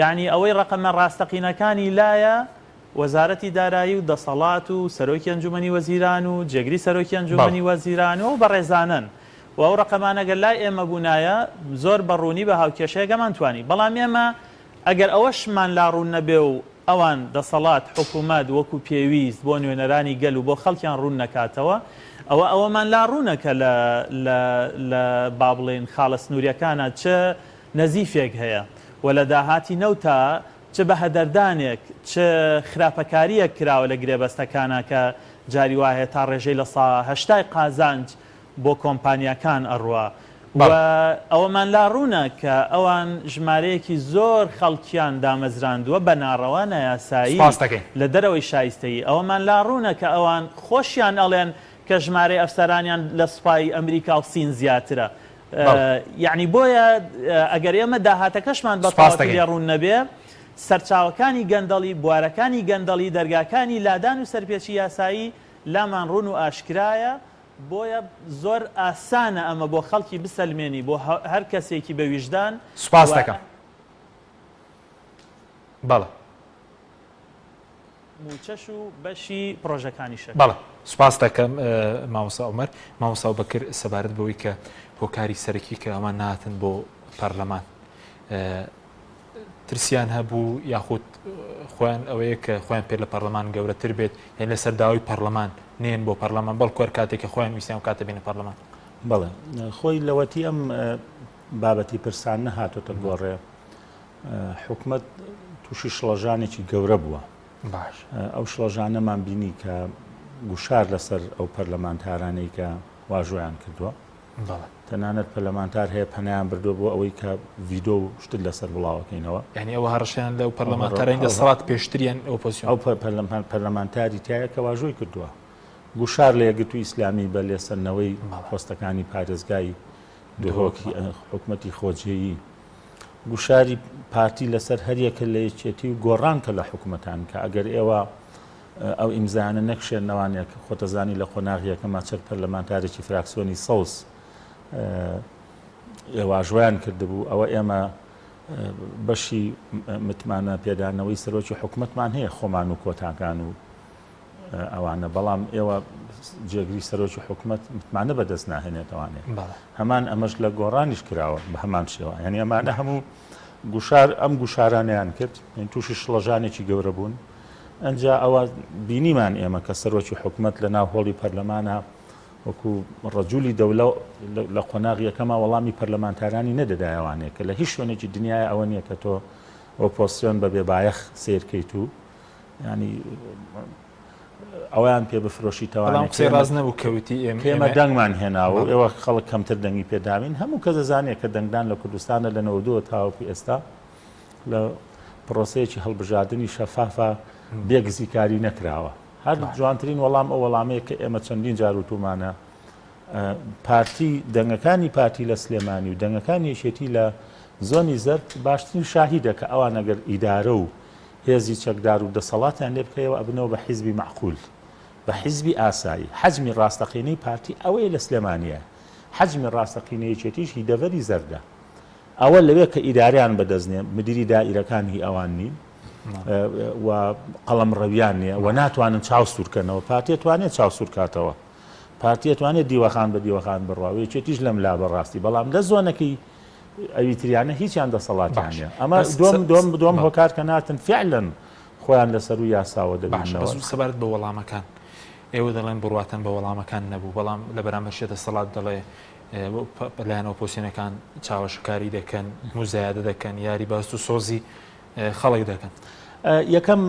Speaker 10: یەعنی ئەوەی ڕەقەمە ڕاستەقینەکانی لایە وەزارەتی دارایی و دەسەڵات و سەرۆکی ئەنجومەنی وەزیران و جێگری سەرۆکی ئەنجومەنی وەزیران و ئەو بەڕێزانەن و ئەو ڕەقەمانە گەر لای ئێمە بوونایە زۆر بە ڕوونی بە هاوکێشەیەک ئەمانتوانی بەڵام ئێمە ئەگەر ئەوەشمان لا ڕوون نەبێ و ئەوان، دەسەڵات، حکومەت، وەکو پێویست بۆ نوێنەرانی گەل و بۆ خەڵکیان ڕوون نەکاتەوە، ئەوە ئەوەمان لا ڕوونە کە لە لە لە با بڵێین خاڵە سنوورییەکانا چ نەزیفێک هەیە و لە داهاتی نەوتا چ بەهەدەردانێک، چ خراپەکارییەک کراوە لە گرێبەستەکانا کە جاری وا هەیە تا ڕێژەی لە سا هەشتای قازانج بۆ کۆمپانیاکان ئەڕوا و ئەوەمان لا ڕوونە کە ئەوان ژمارەیەکی زۆر خەڵکیان دامەزراندووە بە ناڕەوا نایاسایی لە دەرەوەی شایستەیی ئەوەمان لا ڕوونە کە ئەوان خۆشیان ئەڵێن کە ژمارەی ئەفسەرانیان لە سوپای ئەمریکا و سین زیاترە یەعنی بۆیە ئەگەر ئێمە داهاتەکەشمان بە تەواوەتی لێ ڕوون نەبێ سەرچاوەکانی گەندەڵی بوارەکانی گەندەڵی دەرگاکانی لادان و سەرپێچی یاسایی لامان ڕوون و ئاشکرایە بۆیە زۆر ئاسانە ئەمە بۆ خەڵکی بسەلمێنی بۆ هەر کەسێکی بە ویژدان
Speaker 1: سوپاست و. دەکەم. بەڵێ.
Speaker 10: مووچەش و بەشی پڕۆژەکانیشەکە.
Speaker 1: بەڵێ سوپاست دەکەم مامۆستا عومەر. مامۆستا ئەبوبەکر سەبارەت بەوەی کە هۆکاری سەرەکی کە ئەوان نەهاتن بۆ پەرلەمان ترسیان هەبوو یاخود خۆیان ئەوەیە کە خۆیان پێ لە پەرلەمان گەورەتر بێت یان لەسەر داوای پەرلەمان نێن بۆ پەرلەمان بەڵکو هەر کاتێک کە خۆیان ویستیان کاتە بێنە پەرلەمان.
Speaker 9: بەڵێ خۆی لەوەتی ئەم بابەتی پرسان نەهاتۆتە گۆڕێ حکومەت تووشی شڵەژانێکی گەورە بووە
Speaker 1: باش
Speaker 9: ئەو شڵەژانەمان بینی کە گوشار لەسەر ئەو پەرلەمانتارانەی کە واژۆیان کردووە تەنانەت پەرلەمانتار هەیە پەنایان بردووە بۆ ئەوەی کە ڤیدۆ و شتت لەسەر بڵاوەکەینەوە.
Speaker 1: یانی ئەوە هەڕەشەیان لەو پەرلەمانتارانی دەسەڵات پێشتریان ئۆپۆزسیۆن.
Speaker 9: ئەو پەرلەمانتاری تایە کە واژۆی کردووە. گوشار لە یەکگرتووی ئیسلامی بە لێسەندنەوەی پۆستەکانی پارێزگای دهۆکی حکومەتی خۆجێیی. گوشاری پارتی لەسەر هەریەکە لە یەکێتی و گۆڕان کە لە حکومەتان کە ئەگەر ئێوە ئەو ئیمزایانە نەکشێننەوانە کە خۆتەزانی لە قۆناغی یەکەما چەند پەرلەمانتارێکی فراکسیۆنی سەوز واژۆیان کردبوو ئەوە ئێمە بەشی متمانە پێدانەوەی سەرۆکی حکومەتمان هەیە خۆمان و کۆتاکان و ئەوانە بەڵام ئێوە جێگری سەرۆکی حکومەت متمانە بەدەست ناهێنێتەوانێ هەمان ئەمەش لە گۆڕانیش کراوە بە هەمان شێوە یعنی ئەمانە هەموو گوشار ئەم گوشارانەیان کرد تووشی شڵەژانێکی گەورە بوون ئەنجا ئەوە بینیمان ئێمە کە سەرۆکی حکومەت لە ناو هۆڵی پەرلەمانە وەکو ڕەجولی دەولە لە قۆناغی یەکەما وەڵامی پەرلەمانتارانی نەدەدایەوانێ کە لە هیچ شوێنێکی دنیای ئەوە نییە کە تۆ ئۆپۆسیۆن بە بێبایەخ سیرکەیت و ینی ئەویان پێ بفرۆشی
Speaker 1: تەوانێت قسەی ڕاست نەبوو کەوتی
Speaker 9: ئێمە دەنگمان هێناوە ئێوە خەڵک کەمتر دەنگی پێداوین هەموو کەس دەزانێت کە دەنگدان لە کوردستانە لە 92 تاوەکو ئێستا لە پرۆسەیەکی هەڵبژاردنی شەفافا بێ گزیکاری نەکراوە. هەر جوانترین وەڵام ئەو وەڵامەیە کە ئێمە چەندین جار وتومانە پارتی دەنگەکانی پارتی لە سلێمانی و دەنگەکانی یەکێتی لە زۆنی زەرد باشترین شاهیدە کە ئەوان ئەگەر ئیدارە و هێزی چەکدار و دەسەڵاتیان لێ بکەیەوە ئەبنەوە بە حیزبی مەعقول بە حیزبی ئاسایی حەجمی ڕاستەقینەی پارتی ئەوەیە لە سلێمانیە. حەجمی ڕاستەقینەی یەکێتیش هی دەڤەری زەردە. ئەوە لەوێ کە ئیدارەیان بەدەست نیە، مدیری دائیرەکان هی ئەوان نین و قەڵەمڕەویان نیە و ناتوانن چاو سوورکەنەوە. پارتی ئەتوانێت چاو سوورکاتەوە. پارتی ئەتوانێت دیوەخان بە دیوەخان بڕوا و یەکێتیش لەم لا بەڕاستی، بەڵام لە زۆنەکەی ئەوی تریانە هیچیان دەسەڵاتیان نیە. ئەمە دووەم دووەم دووەم هۆکار کە ناتن فعلەن خۆیان لە سەروو یاساوە
Speaker 1: دەبیننەوە. باشە بەس سەبارەت بە وەڵامەکان ئێوە دەڵێن بڕواتان بە وەڵامەکان نەبوو، بەڵام لە بەرامبەرشی دەسەڵات دەڵێ لایەنە ئۆپۆزسیۆنەکان چاوەشەکاری دەکەن، موزایەدە دەکەن، یاری بە هەست و سۆزی خەڵک دەکەن.
Speaker 9: یەکەم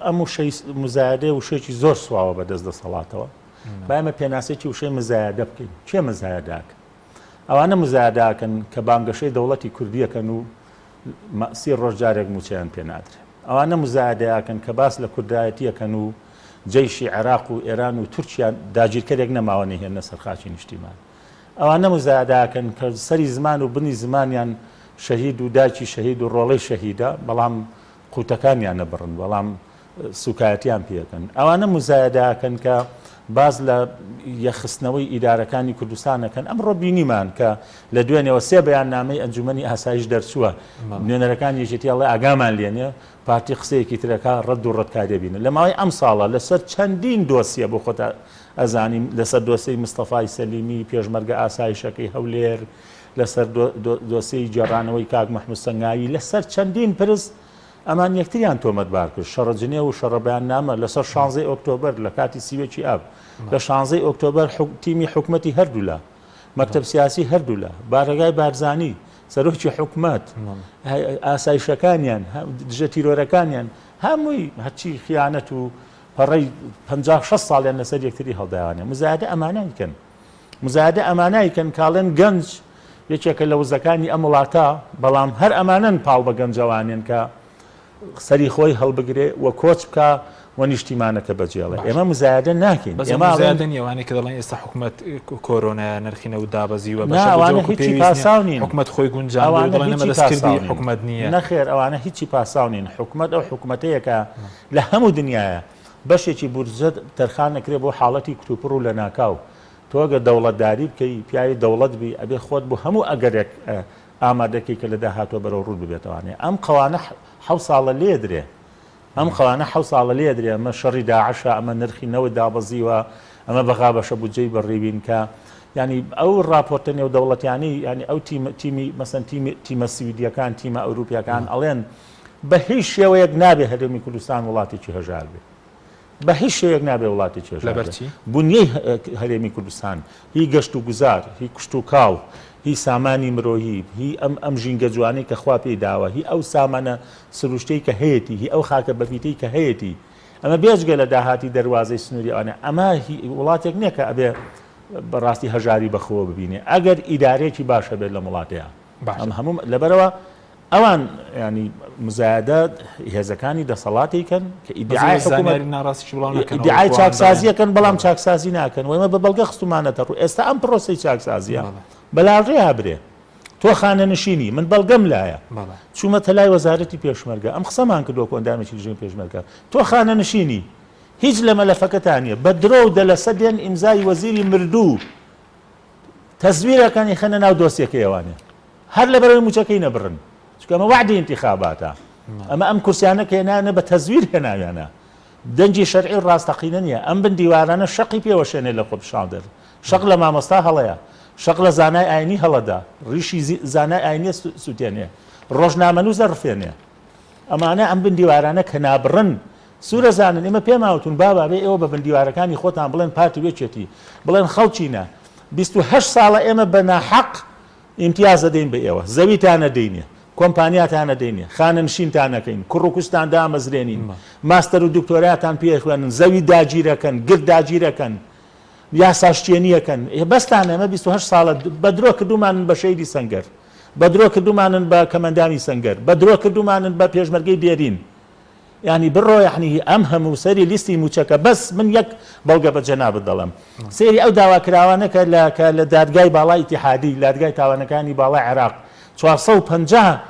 Speaker 9: ئەم وشەی مزایەدەیە وشەیەکی زۆر سواوە بە دەست دەسەڵاتەوە. با ئێمە پێناسەیەکی وشەی مزایەدە بکەین. کێ مزایەدە ئەکەن؟ ئەوانە مزایەدە ئەکەن کە بانگەشەی دەوڵەتی کوردی ئەکەن و سی ڕۆژ جارێک مووچەیان پێ نادرێ. ئەوانە مزایەدە ئەکەن کە باس لە کوردایەتی ئەکەن و جەیشی عێراق و ئێران و تورکیا داگیرکەرێک نەماوە نەیهێننە سەر خاکی نیشتیمان. ئەوانە مزایەدە ئەکەن کە سەری زمان و بنی زمانیان شەهید و دایکی شەهید و ڕۆڵەی شەهیدە بەڵام قوتەکانیان نەبڕن بەڵام سوکایەتیان پێ ئەکەن. ئەوانە مزایەدە ئەکەن کە باس لە یەکخستنەوەی ئیدارەکانی کوردستان ئەکەن. ئەمڕۆ بینیمان کە لە دوێنێوە سێ بەیاننامەی ئەنجومەنی ئاسایش دەرچووە. نوێنەرەکانی یەکێتی ئەڵێ ئاگامان لێ نیە، پارتی قسەیەکی تر ئەکا ڕەد و ڕەتکاری ئەبینن. لە ماوەی ئەم ساڵە لەسەر چەندین دۆسیە بۆ خۆت ئەزانی لەسەر دۆسیەی مستەفای سەلیمی پێشمەرگە ئاسایشەکەی هەولێر، لەسەر دۆسیەی گێڕانەوەی کاک مەحمود سەنگاوی، لەسەر چەندین پرس ئەمان یەکتریان تۆمەتبار کرد، شەڕە جنێو و شەڕە بەیاننامە لەسەر شانزەی ئۆکتۆبەر لە کاتی سیوەکی ئاب، لە شانزەی ئۆکتۆبەر تیمی حکومەتی هەردوولا، مەکتەب سیاسی هەردوولا، بارەگای بارزانی، سەرۆکی حکومەت، ئاسایشەکانیان، دژە تیرۆرەکانیان، هەمووی هەرچی خیانەت و پەڕەی 50 60 ساڵیان لەسەر یەکتری هەڵداوانە. مزایدە ئەمانە ئەیکەن. مزایدە ئەمانە ئەیکەن کاڵێن گەنج یەکێکە لە وزەکانی ئەم وڵاتە، بەڵام هەر ئەمانەن پاڵ بە گەنجەوانێن کە سەری خۆی هەڵبگرێ و کۆچ بکا و نیشتیمانەکە بەجێڵێ. ئێمە مزایدە ناکەین.
Speaker 1: بەس ئێمە مزایدە نییە ئەوانەی کە دەڵێن ئێستا حکومەت کۆرۆنایە نرخی نەوت دابەزیوە
Speaker 9: نا بەشە ئەوانە
Speaker 1: بودجە وەکو
Speaker 9: هیچی
Speaker 1: پێویست نییە
Speaker 9: پاساو نین.
Speaker 1: حکومەت خۆی گونجاندووە
Speaker 9: ئەوانە
Speaker 1: دەڵێن ئەمە
Speaker 9: هیچی
Speaker 1: دەستکردی
Speaker 9: پاساو نین.
Speaker 1: حکومەت نییە.
Speaker 9: نەخێر ئەوانە هیچی پاساو نین. حکومەت ئەو حکومەتەیە کە لە هەموو دنیایە بەشێکی بودجە تەرخان ئەکرێ بۆ حاڵەتی کتوپڕ و لەناکاو. تۆ ئەگەر دەوڵەتداری بکەی، پیاوی دەوڵەت بی، ئەبێ خۆت بۆ هەموو ئەگەرێک ئامادە کەی کە لە داهاتووە بەرەو ڕووت ببێتەوانێ. ئەم قەوانە حەو ساڵە لێدرێ. ئەم قەوانە حەو ساڵە لێدرێ. ئەمە شەڕی داعشە، ئەمە نرخی نەوت دابەزیوە، ئەمە بەغا بەشە بودجەی بڕیوین کە یانی ئەو ڕاپۆرتە نێودەوڵەتیانەی یانی ئەو تیم تیمی مەسەن تیمی تیمە سویدیەکان، تیمە ئەوروپیەکان ئەڵێن بە هیچ شێوەیەک نابێ هەرێمی کوردستان وڵاتێکی هەژار بێ. بە هیچ شێوەیەک نابێ وڵاتێکی هەژار
Speaker 1: لەبەر
Speaker 9: بێ.
Speaker 1: چی؟
Speaker 9: بونیەی هەرێمی کوردستان هی گەشت و گوزار، هی کشتوکاڵ، هی سامانی مرۆیی، هی ئەم ئەم ژینگە جوانەی کە خوا پێی داوە، هی ئەو سامانە سروشتیەی کە هەیەتی، هی ئەو خاکە بەپیتەی کە هەیەتی، ئەمە بێجگە لە داهاتی دەروازەی سنووری ئەوانە، ئەمە هی وڵاتێک نییە کە ئەبێ بەڕاستی هەژاری بە خۆوە ببینێ ئەگەر ئیدارەیەکی باش هەبێت لەم وڵاتەیا.
Speaker 1: باشە.
Speaker 9: ئەم هەموو لەبەرئەوە ئەوان ینی مزایدە هێزەکانی دەسەڵاتی کەن کە ئیدعای
Speaker 1: حکومەت ناڕاستیش بڵاو نەکەنەوە
Speaker 9: ئیدعای چاکسازیەکەن بەڵام چاکسازی ناکەن و ئێمە بە بەڵگە خستومانەتە ڕوو ئێستا ئەم پرۆسەی چاکسازیە بەلاڕێیا برێ تۆ خانەنشینی من بەڵگەم لایە چوومەتە لای وەزارەتی پێشمەرگە ئەم قسەمان کردووە کۆ ئەندامێکی لیژنەی پێشمەرگە تۆ خانەنشینی هیچ لە مەلەفەکەتان نییە بە درۆ و دەلەسە دێن ئیمزای وەزیری مردوو تەزویرەکەن ئیخەنە ناو دۆسیەکەی ئەوانێ هەر لەبەرئەوەی موچەکەی نەبڕن چونکە ئەمە وەعدی ئینتیخاباتە ئەمە ئەم کورسیانە کە هێنایانە بە تەزویر هێناویانە دەنگی شەرعی و ڕاستەقینە نییە ئەم بن دیوارانە شەقی پێوەشێنێ لە خۆپیشاندەر شەق لە مامۆستا هەڵەیە شەق لە زانای ئاینی هەڵەدا ڕیشی زانای ئاینیە سووتێنێ ڕۆژنامەنووس دەڕفێنێ ئەمانە ئەم بن دیوارانە کە نابڕن سورە زانن ئێمە پێمان وتون بابا بێ ئێوە بە بن دیوارەکانی خۆتان بڵێن پارتی و یەکێتی بڵێن خەڵکینە 28 ساڵە ئێمە بە ناحەق ئیمتیاز دەدەین بە ئێوە زەویتان نەدەینێ کۆمپانیاتان نەدەینێ خانەنشینتان نەکەین کوڕ و کوچتان دامەزرێنین ماستەر و دکتۆراتان پێ خوێنن زەوی داگیرەکەن گرد داگیرەکەن یاساشکێنیەکەن ئێ بەستان ئێمە 28 ساڵە بە درۆ کردومانن بە شەیدی سەنگەر بە درۆ کردومانن بە کەمەندامی سەنگەر بە درۆ کردومانن بە پێشمەرگەی دێرین یانی بڕۆ یەعنی ئەم هەموو سەری لیستی موچەکە بەس من یەک بەڵگە بە جەنابت دەڵێم سەیری ئەو داواکراوانە کە لە کە لە دادگای باڵای ئیتیحادی دادگای تاوانەکانی باڵای عێراق 450.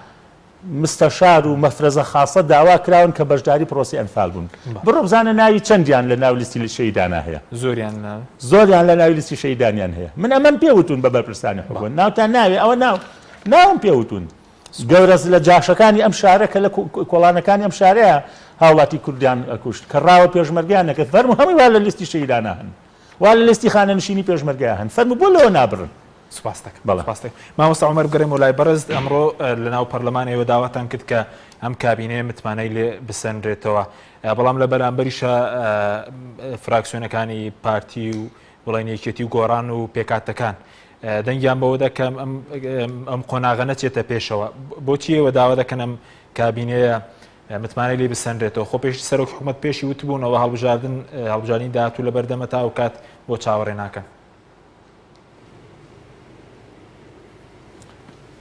Speaker 9: مستەشار و مەفرەزە خاسە داوا کراون کە بەشداری پرۆسەی ئەنفال بوون. بڕۆ بزانە ناوی چەندیان لە ناو لیستی شەهیدانا هەیە.
Speaker 1: زۆریان لە.
Speaker 9: زۆریان لە ناوی لیستی شەهیدانیان هەیە. من ئەمەم پێ وتوون بە بەرپرسانی حکومەت. ناوتان ناوێ ئەوە ناو ناوم پێ وتوون. گەورە زلە جاشەکانی ئەم شارە کە لە کۆڵانەکانی ئەم شارەیە هاوڵاتی کوردیان ئەکوشت کە ڕاوە پێشمەرگەیان نەکرد فەرموو هەمووی وا لە لیستی شەهیدانا هەن. وا لە لیستی خانەنشینی پێشمەرگەیا هەن. فەرموو بۆ لەوە نابڕن؟
Speaker 1: سوپاست دەکەم.
Speaker 9: بەڵێ.
Speaker 1: سوپاست دەکەم. مامۆستا عومەر بگەڕێمەوە لای بەڕێزت، ئەمڕۆ لەناو پەرلەمان ئێوە داواتان کرد کە ئەم کابینەیە متمانەی لێ بسەنرێتەوە، بەڵام لە بەرامبەریشا فراکسیۆنەکانی پارتی و بڵێن یەکێتی و گۆڕان و پێکهاتەکان دەنگیان بەوەدا کە ئەم قۆناغە نەچێتە پێشەوە. بۆچی ئێوە داوا دەکەن ئەم کابینەیە متمانەی لێ بسەنرێتەوە؟ خۆ پێش سەرۆکی حکومەت پێشی وتبوونەوە هەڵبژاردن هەڵبژاردنی داهاتوو لەبەردەمە تا ئەو کات بۆ چاوەڕێ ناکەن؟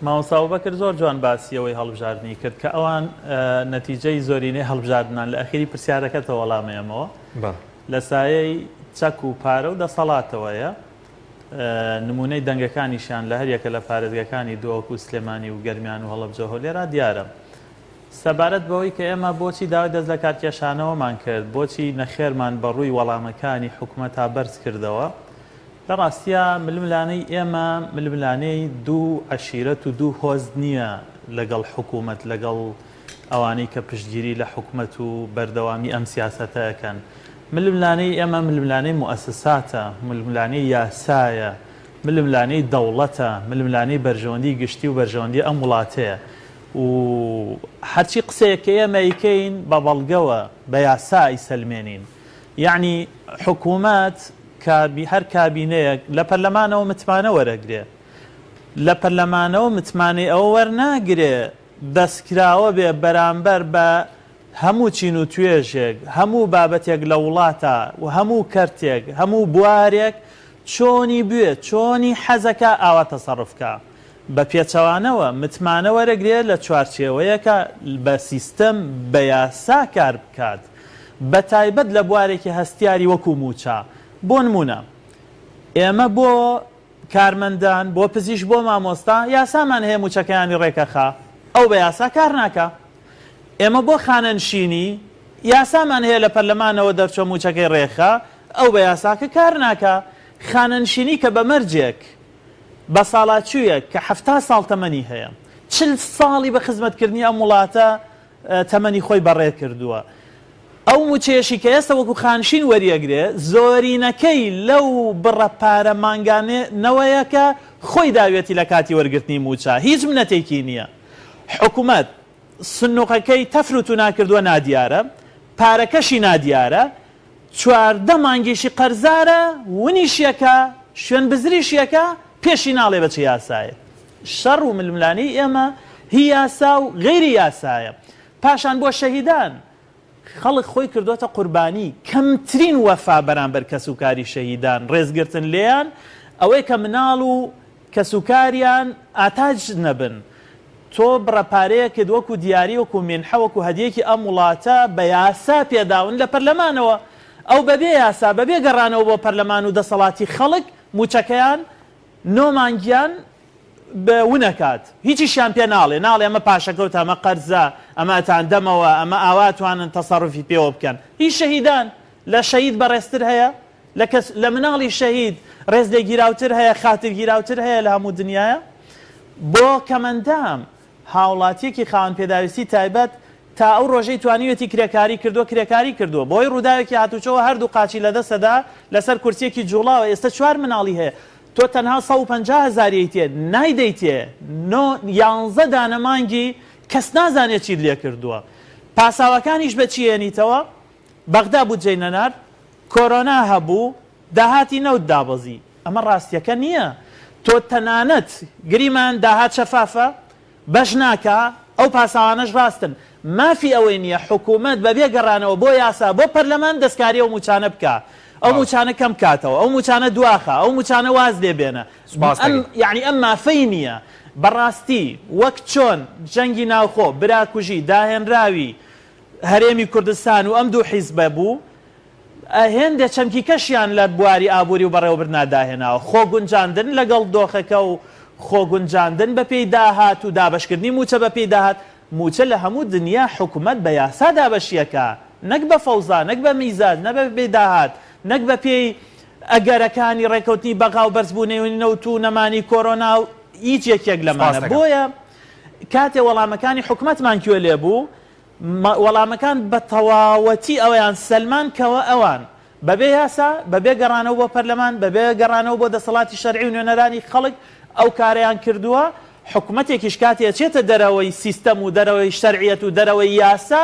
Speaker 10: مامۆستا ئەبوبەکر زۆر جوان باسی ئەوەی هەڵبژاردنی کرد کە ئەوان نەتیجەی زۆرینەی هەڵبژاردنان لە ئەخیری پرسیارەکەتەوە وەڵام ئەیەمەوە لە سایەی چەک و پارە و دەسەڵاتەوەیە نمونەی دەنگەکانیشیان لە هەریەکە لە پارێزگەکانی دهۆک و سلێمانی و گەرمیان و هەڵەبجە و هەولێرا دیارە سەبارەت بەوەی کە ئێمە بۆچی داوای دەست لەکارکێشانەوەمان کرد، بۆچی نەخێرمان بەڕووی وەڵامەکانی حکومەتا بەرز کردەوە، لە ڕاستیا ململانێی ئێمە ململانێی دوو عەشیرەت و دوو هۆز نییە لەگەڵ حکومەت، لەگەڵ ئەوانەی کە پشتگیری لە حکومەت و بەردەوامی ئەم سیاسەتە ئەکەن. ململانێی ئێمە ململانێی موئەسساتە، ململانێی یاسایە، ململانێی دەوڵەتە، ململانێی بەرژەوەندی گشتی و بەرژەوەندی ئەم وڵاتەیە. و هەرچی قسەیەک کە ئێمە ئەیکەین بە بەڵگەوە بە یاسا ئەیسەلمێنین یەعنی حکوومەت کابی هەر کابینەیەک لە پەرلەمانەوە متمانە وەرەگرێ لە پەرلەمانەوە متمانەی ئەوە وەرناگرێ دەستکراوە بێ بەرامبەر بە هەموو چین و توێژێک هەموو بابەتێک لە وڵاتا و هەموو کەرتێک هەموو بوارێک چۆنی بوێ چۆنی حەزەکا ئاوا تەسەڕف کا بە پێچەوانەوە متمانە وەرەگرێ لە چوارچێوەیەکا بە سیستەم بە یاسا کار بکات بە تایبەت لە بوارێکی هەستیاری وەکو مووچە بۆ نموونە ئێمە بۆ کارمەندان بۆ پزیشک بۆ مامۆستا یاسامان هەیە مووچەکەیانی ڕێکەخا ئەو بە یاسا کار ناکا ئێمە بۆ خانەنشینی یاسامان هەیە لە پەرلەمانەوە دەرچوە مووچەکەی ڕێکخا ئەو بە یاساکە کار ناکا خانەنشینی کە بە مەرجێک بەساڵاچوویەک کە 70 ساڵ تەمەنی هەیە، 40 ساڵی بە خزمەتکردنی ئەم وڵاتە تەمەنی خۆی بەڕێ کردووە، ئەو مووچەیەشی کە ئێستا وەکو خانشین وەریەگرێ، زۆرینەکەی لەو بڕە پارە مانگانەوەیە کە خۆی داویەتی لە کاتی وەرگرتنی مووچە، هیچ منەتێکی نییە. حکومەت سنوقەکەی تەفر و تونا کردووە نادیارە، پارەکەشی نادیارە، 14 مانگیشی قەرزارە، ونیشیەکە، شوێن بزریشیەکە، پێشی ناڵێ بە چ یاسایەک. شەڕ و ململانێی ئێمە هی یاسا و غەیری یاسایە. پاشان بۆ شەهیدان، خەڵک خۆی کردۆتە قوربانی، کەمترین وەفا بەرامبەر کەسوکاری شەهیدان، ڕێزگرتن لێیان ئەوەیە کە مناڵ و کەسوکاریان ئاتاج نەبن. تۆ بڕە پارەیەکت وەکو دیاری وەکو مینحە وەکو هەدیەکی ئەم وڵاتە بە یاسا پێداون لە پەرلەمانەوە ئەو بەبێ یاسا بەبێ گەڕانەوە بۆ پەرلەمان و دەسەڵاتی خەڵک موچەکەیان نۆ مانگیان ونەکات هیچیشیان پێ ناڵێ ناڵێ ئەمە پاشەکەوتە ئەمە قەرزە ئەمە ئەتاندەمەوە ئەمە ئاوا ئەتوانن تەسەروفی پێوە بکەن هی شەهیدان لە شەهید بەڕێزتر هەیە لە کەس لە مناڵی شەهید ڕێز لێگیراوتر هەیە خاتر گیراوتر هەیە لە هەموو دنیایا بۆ کەمەندام هاوڵاتیەکی خاوەن پێداویستی تایبەت تا ئەو ڕۆژەی توانیویەتی کرێکاری کردووە کرێکاری کردووە بەهۆی ڕووداوێکی هاتوچۆوە هەردوو قاچی لەدەستەدا لەسەر کورسیەکی جوڵاوە ئێستا چوار مناڵی هەیە تۆ تەنها 150 هەزاری ئەیتێ نایدەیتێ نۆ یانزە دانە مانگی کەس نازانێ چیت لێکردووە پاساوەکانیش بە چی ئێنیتەوە بەغدا بودجەی نەنارد، کۆرۆنا هەبوو، داهاتی نەوت دابەزی. ئەمە ڕاستیەکە نییە. تۆ تەنانەت گریمان داهات شەفافە، بەش ناکا، ئەو پاساوانەش ڕاستن. مافی ئەوەی نییە حکوومەت بەبێ گەڕانەوە بۆ یاسا، بۆ پەرلەمان دەستکاری ئەو مووچانە بکا، ئەو مووچانە کەم بکاتەوە، ئەو مووچانە دواخا، ئەو مووچانە واز لێ بێنە. ئەم یەعنی ئەم مافەی نییە. بەڕاستی وەک چۆن جەنگی ناوخۆ، براکوژی، داهێنراوی، هەرێمی کوردستان و ئەم دوو حیزبە بوو، هێندێ چەمکی کەشیان لە بواری ئابووری و بەڕێوەبردنا داهێناوە، خۆگونجاندن لەگەڵ دۆخەکە و خۆگونجاندن بەپێی داهات و دابەشکردنی مووچە بەپێی داهات. مووچە لە هەموو دنیا حکومەت بە یاسا دابەشیەکا نەک بە فەوزا نەک بە میزاج نە بە بێ داهات نەک بە پێی ئەگەرەکانی ڕێکەوتنی بەغا و بەرزبوونەوەی نەوت و نەمانی کۆرۆنا و هیچ یەکێک لەمانە
Speaker 1: سپاست دەکەم.
Speaker 10: بۆیە کاتێ وەڵامەکانی حکومەتمان کوێ لێ بوو وەڵامەکان بە تەواوەتی ئەوەیان سەلماند کەوە ئەوان بەبێ یاسا، بەبێ گەڕانەوە بۆ پەرلەمان، بەبێ گەڕانەوە بۆ دەسەڵاتی شەرعی و نوێنەرانی خەڵک ئەو کارەیان کردووە، حکومەتێکیش کاتێ ئەچێتە دەرەوەی سیستەم و دەرەوەی شەرعیەت و دەرەوەی یاسا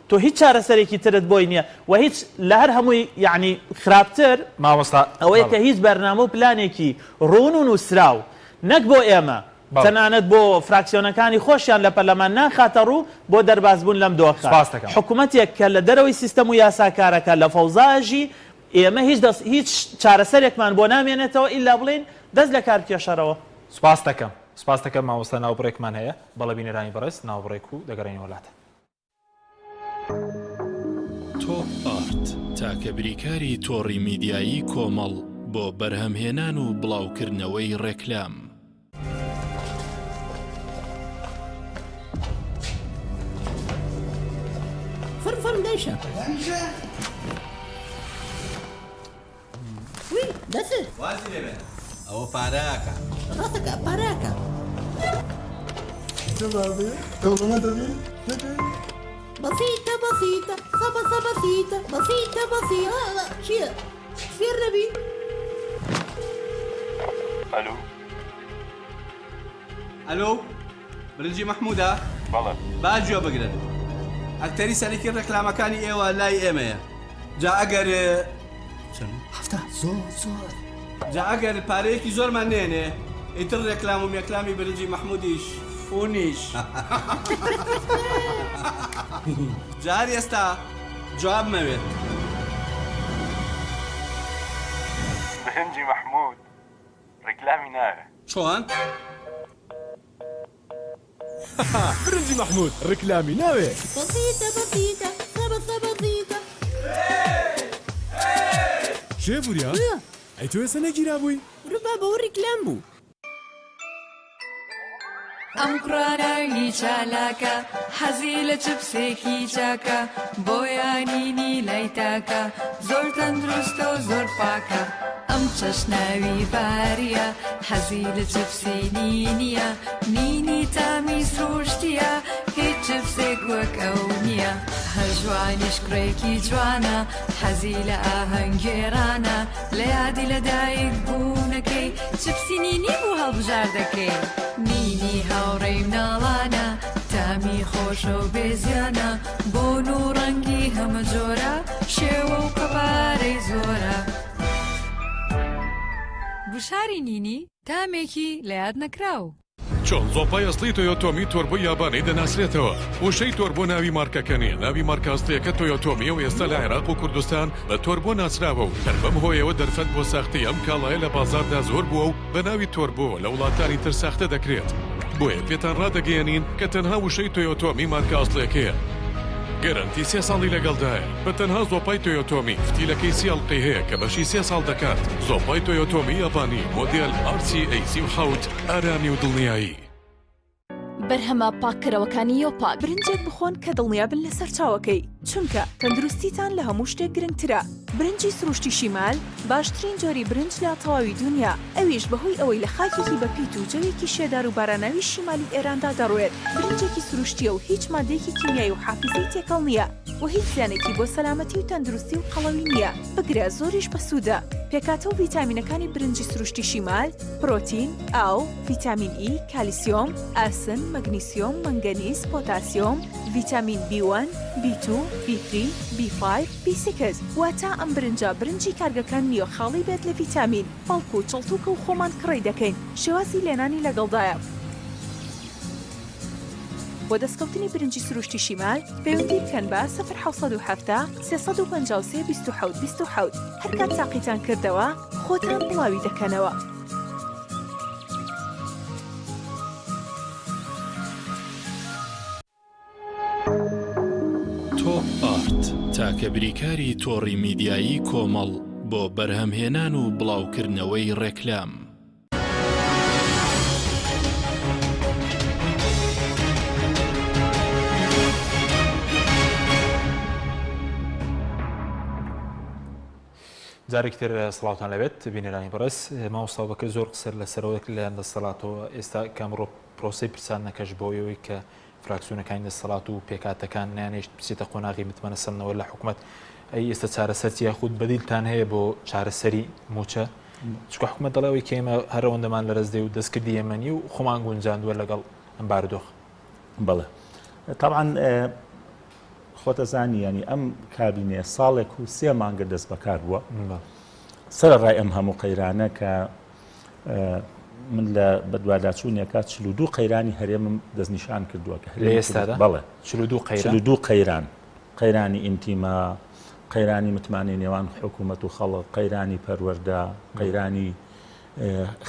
Speaker 10: تۆ هیچ چارەسەرێکی ترت بۆی نییە و هیچ لە هەر هەمووی یەعنی خراپتر
Speaker 1: مامۆستا
Speaker 10: ئەوەیە
Speaker 1: بەڵێ.
Speaker 10: کە هیچ بەرنامە و پلانێکی ڕوون و نووسراو نەک بۆ ئێمە
Speaker 1: بەڵێ.
Speaker 10: تەنانەت بۆ فراکسیۆنەکانی خۆشیان لە پەرلەمان ناخاتە ڕوو بۆ دەربازبوون لەم دۆخە.
Speaker 1: سپاست دەکەم.
Speaker 10: حکومەتێک کە لە دەرەوەی سیستەم و یاسا کارەکا لە فەوزا ئەژی، ئێمە هیچ دەست هیچ چارەسەرێکمان بۆ نامێنێتەوە ئیلا بڵێین دەست لە کار بکێشەرەوە.
Speaker 1: سپاست دەکەم. سپاست دەکەم مامۆستا ناوبڕێکمان هەیە. بەڵێ بینەرانی بەڕێز ناوبڕێک و دەگەڕێینەوە لاتان.
Speaker 2: تۆپ ئارت، تاکە بریکاری تۆڕی میدیایی کۆمەڵ بۆ بەرهەمهێنان و بڵاوکردنەوەی ڕێکلام.
Speaker 11: فڕ فڕ دایشە. وی دەست.
Speaker 12: وازی لێ بێنە ئەوە پارەکە.
Speaker 11: ڕاستەکە پارەکە. بەسیتە بەسیتە سەبە سەبە سیتە بەسیتە بەسیتە چییە فێر نەبی؟
Speaker 12: ئەلو ئەلۆ برنجی مەحموودە؟
Speaker 13: بەڵێ.
Speaker 12: با گوێ بگرن ئەکتەری سەرەکی ڕێکلامەکانی ئێوە لای ئێمەیە جا ئەگەر چەند؟
Speaker 11: هەفتا زۆر زۆر.
Speaker 12: جا ئەگەر پارەیەکی زۆرمان نێنێ ئیتر ڕێکلام و مێکلامی برنجی مەحموودیش فونیش. جا هەر ئێستا جواب مەوێت.
Speaker 13: برنجی مەحموود ڕیکلامی ناوێ.
Speaker 12: چۆن؟
Speaker 6: برنجی مەحمود ڕیکلامی ناوێ.
Speaker 11: بەسیتە بەسیتە سەبە سەبە زیتە.
Speaker 6: کێ وریا؟ ئەی تۆ ئێستا نەگیرابووی؟
Speaker 11: ورە بابە ئەوە ڕیکلام بوو.
Speaker 14: ئەم کوڕە ناوی چالاکە حەزی لە چپسێکی چاکە بۆیانینی لای تاکە زۆر تەندروستە و زۆر پاکە ئەم چەشناوی باریە حەزی لە چپسی نینیە نینی تامی سروشتیە هیچ چپسێک وەک ئەو نییە هەژوانیش کوڕێکی جوانە حەزی لە ئاهەنگگێڕانە لە یادی لە دایک بوونەکەی چپسی نینی بوو هەڵبژاردەکەی نینی هاوڕێی مناڵانە تامی خۆشە و بێزیانە بۆن و ڕەنگی هەمە جۆرە شێوە و قەبارەی زۆرە. گوشاری نینی تامێکی لە یاد نەکراو.
Speaker 15: چۆن زۆپای ئەسڵی تۆیۆتۆمی تۆربۆی یابانی دەناسرێتەوە؟ وشەی تۆربۆ ناوی مارکەکە نییە، ناوی مارکە ئەسڵییەکە تۆیۆتۆمییە و ئێستا لە عێراق و کوردستان بە تۆربۆ ناسراوە و هەر بەم هۆیەوە دەرفەت بۆ ساختەی ئەم کاڵایە لە بازاڕدا زۆر بووە و بە ناوی تۆربۆوە لە وڵاتانی تر ساختە دەکرێت. بۆیە پێتان ڕادەگەیەنین کە تەنها وشەی تۆیۆتۆمی مارکە ئەسڵیەکەیە. گەرەنتی سێ ساڵی لەگەڵدایە. بە تەنها زۆپای تۆیۆتۆمی فتیلەکەی سی ئەڵقەی هەیە کە بەشی سێ ساڵ دەکات. زۆپای تۆیۆتۆمی یابانی مۆدێل RCA 37 ئارامی و دڵنیایی.
Speaker 16: بەرهەمە پاککەرەوەکانی یۆپاک. برنجێک بخۆن کە دڵنیابن لە سەرچاوەکەی، چونکە تەندروستیتان لە هەموو شتێک گرنگترە. برنجی سروشتی شیمال باشترین جۆری برنج لە تەواوی دونیا، ئەویش بەهۆی ئەوەی لە خاکێکی بەپیت و جەوێکی شێدار و باراناوی شیمالی ئێراندا دەڕوێت، برنجێکی سروشتییە و هیچ مادەیەکی کیمیایی و حافیزەی تێکەڵ نییە و هیچ زیانێکی بۆ سەلامەتی و تەندروستی و قەڵەوی نییە، بگرە زۆریش بەسوودە. پێکهاتە و ڤیتامینەکانی برنجی سروشتی شیمال، پرۆتین، ئاو، ڤیتامین ئی، کالیسیۆم، ئاسن، مەگنیسیۆم، مەنگەنیز، پۆتاسیۆم، ڤیتامین بی وەن، بی تو، بی ثری، بی فایڤ، بی سیکس، واتە ئەم برنجە برنجی کارگەکان نییە خاڵی بێت لە ڤیتامین، بەڵکو چڵتوکە و خۆمان کڕی دەکەین، شێوازی لێنانی لەگەڵدایە. بۆ دەستکەوتنی برنجی سروشتی شیمال پەیوەندی بکەن بە، سفر 770 353 27 27، هەرکات تاقیتان کردەوە خۆتان بڵاوی دەکەنەوە.
Speaker 2: تۆپ ئارت، تاکە بریکاری تۆڕی میدیایی کۆمەڵ بۆ بەرهەمهێنان و بڵاوکردنەوەی ڕێکلام.
Speaker 1: جارێکی تر سڵاوتان لێبێت بینەرانی بەڕێز مامۆستا بەکر زۆر قسە لەسەرەوە لەلایەن دەسەڵاتەوە ئێستا کە ئەمڕۆ پرۆسەی پرساندنەکەش بۆ ئەوەی کە فراکسیۆنەکانی دەسەڵات و پێکهاتەکان نەیانهێشت بچێتە قۆناغی متمانە سەندنەوە لە حکومەت ئەی ئێستا چارەسەر چیە یاخود بەدیلتان هەیە بۆ چارەسەری مووچە چونکە حکومەت دەڵێ ئەوەی کە ئێمە هەر ئەوەندەمان لەرەز دێ و دەستکردی ئێمە نییە و خۆمان گونجاندووە لەگەڵ ئەم بارودۆخە.
Speaker 9: بەڵێ تەبعەن خۆتەزانی ینی ئەم کابینێ ساڵێک و سێ مانگە دەست بەکار بووە سەرەڕای ئەم هەموو قەیرانە کە من لە بەدواداچوونێکا 42 قەیرانی هەرێمم دەستنیشان کردووە کە
Speaker 1: لە ئێستادا
Speaker 9: بەڵێ
Speaker 1: 42 قەیران
Speaker 9: 42 قەیران قەیرانی ئینتیما قەیرانی متمانەی نێوان حکوومەت و خەڵک قەیرانی پەروەردە قەیرانی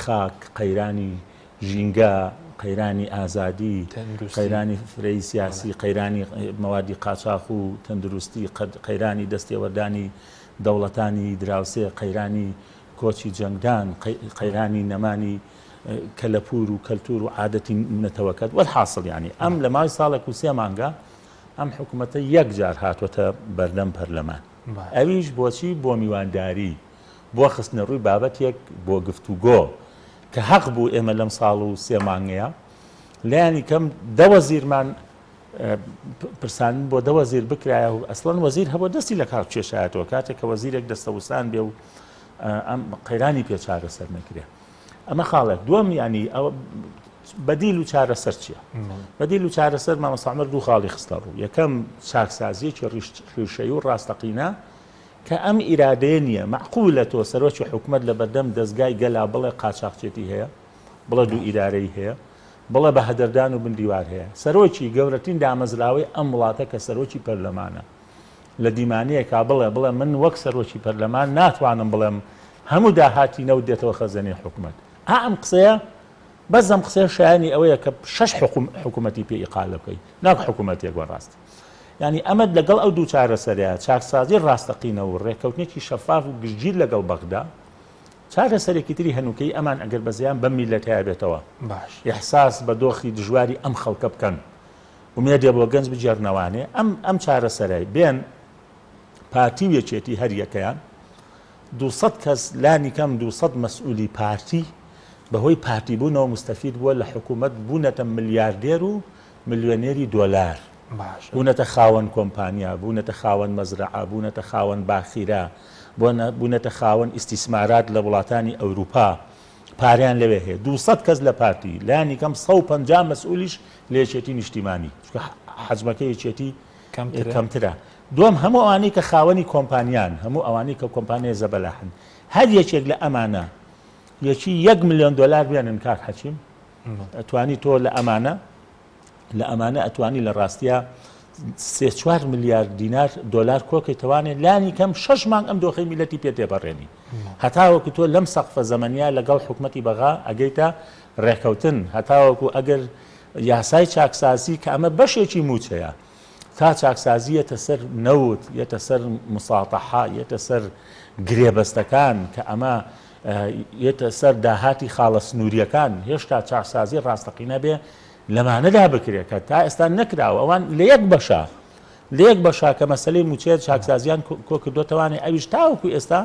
Speaker 9: خاک قەیرانی ژینگە، قەیرانی ئازادی، قەیرانی فرەیی سیاسی، قەیرانی مەوادی قاچاخ و تەندروستی، قەیرانی دەستێوەردانی دەوڵەتانی دراوسێ، قەیرانی کۆچی جەنگدان، قەیرانی نەمانی کەلەپوور و کەلتوور و عادەتی نەتەوەکەت. وەلحاسڵ یانی ئەم لە ماوەی ساڵێک و سێ مانگە ئەم حکوومەتە یەک جار هاتووەتە بەردەم پەرلەمان. ئەویش بۆچی؟ بۆ میوانداری. بۆ خستنەڕووی بابەتێک بۆ گفتوگۆ کە هەق بوو ئێمە لەم ساڵ و سێ مانگەیە لایەنی کەم دە وەزیرمان پرساندن بۆ دە وەزیر بکرایە و ئەسڵەن وەزیر هەبوو دەستی لە کار کێشایەتەوە کاتێک کە وەزیرێک دەستەوسان بێ و ئەم قەیرانی پێ چارەسەر نەکرێ ئەمە خاڵێک دووەم ینی ئەوە بەدیل و چارەسەر چییە؟ بەدیل و چارەسەر مامۆستا عومەر دوو خاڵی خستە ڕوو یەکەم چاکسازیەکی ڕیشەیی و ڕاستەقینە کە ئەم ئیرادەیە نییە، مەعقولە تۆ سەرۆکی حکومەت لە بەردەم دەزگای گەلا بڵێ قاچاخچێتی هەیە، بڵێ دوو ئیدارەیی هەیە، بڵێ بە هەدەردان و بن دیوار هەیە. سەرۆکی گەورەترین دامەزراوەی ئەم وڵاتە کە سەرۆکی پەرلەمانە لە دیمانەیەکا بڵێ بڵێ من وەک سەرۆکی پەرلەمان ناتوانم بڵێم هەموو داهاتی نەوت دێتەوە خەزێنەی حکومەت. ئا ئەم قسەیە بەس ئەم قسەیە شایەنی ئەوەیە کە شەش حکومەتی پێ ئیقالە بکەی ناک حکومەتێک بەڕاستی. یانی ئەمە لەگەڵ ئەو دوو چارەسەرەیە، چاکسازی ڕاستەقینە و ڕێککەوتنێکی شەفاف و گشتگیر لەگەڵ بەغدا، چارەسەرێکی تری هەنووکەیی ئەمان ئەگەر بەزەیان بەم میللەتەیا بێتەوە، ئیحساس بە دۆخی دژواری ئەم خەڵکە بکەن، ئومێدێ بۆ گەنج بگێڕنەوانێ، ئەم ئەم چارەسەرەی بێن پارتی و یەکێتی هەر یەکەیان 200 کەس لانی کەم 200 مەسئولی پارتی بەهۆی پارتی بوونەوە موستەفید بووە لە حکوومەت بوونەتە ملیاردێر و ملیۆنێری دۆلار بوونەتە خاوەن کۆمپانیا، بوونەتە خاوەن مەزرەعە، بوونەتە خاوەن باخیرە، بوونەتە خاوەن ئیستیسمارات لە وڵاتانی ئەوروپا، پارەیان لەوێ هەیە. 200 کەس لە پارتی، لانی کەم 150 مەسئولیش لە یەکێتی نیشتیمانی، چونکە حەجمەکەی یەکێتی کەمترە. دووەم، هەموو ئەوانەی کە خاوەنی کۆمپانیان، هەموو ئەوانەی کە کۆمپانیای زەبەلاحن، هەر یەکێک لە ئەمانە یەکی یەک ملیۆن دۆلار بێنن کاک حەکیم، ئەتوانی تۆ لە ئەمانە لە ئەمانە ئەتوانی لە ڕاستیا سێ چوار ملیار دینار دۆلار کۆکەی توانێ لانی کەم شەش مانگ ئەم دۆخەی میلەتی پێ تێپەڕێنی هەتاوەکو تۆ لەم سەقفە زەمەنیا لەگەڵ حکومەتی بەغا ئەگەیتە ڕێکەوتن هەتاوەکو ئەگەر یاسای چاکسازی کە ئەمە بەشێکی موچەیە تا چاکسازی یەتە سەر نەوت یەتە سەر مساتەحە یەتە سەر گرێبەستەکان کە ئەمە یەتە سەر داهاتی خاڵە سنووریەکان هێشتا چاکسازی ڕاستەقینە بێ لەمانەدا بکرێت کە تا ئێستا نەکراوە ئەوان لە یەک بەشە لە یەک بەشا کە مەسلەی موچەیە چاکسازیان کۆ کردوتەوانێ ئەویش تاوەکو ئێستا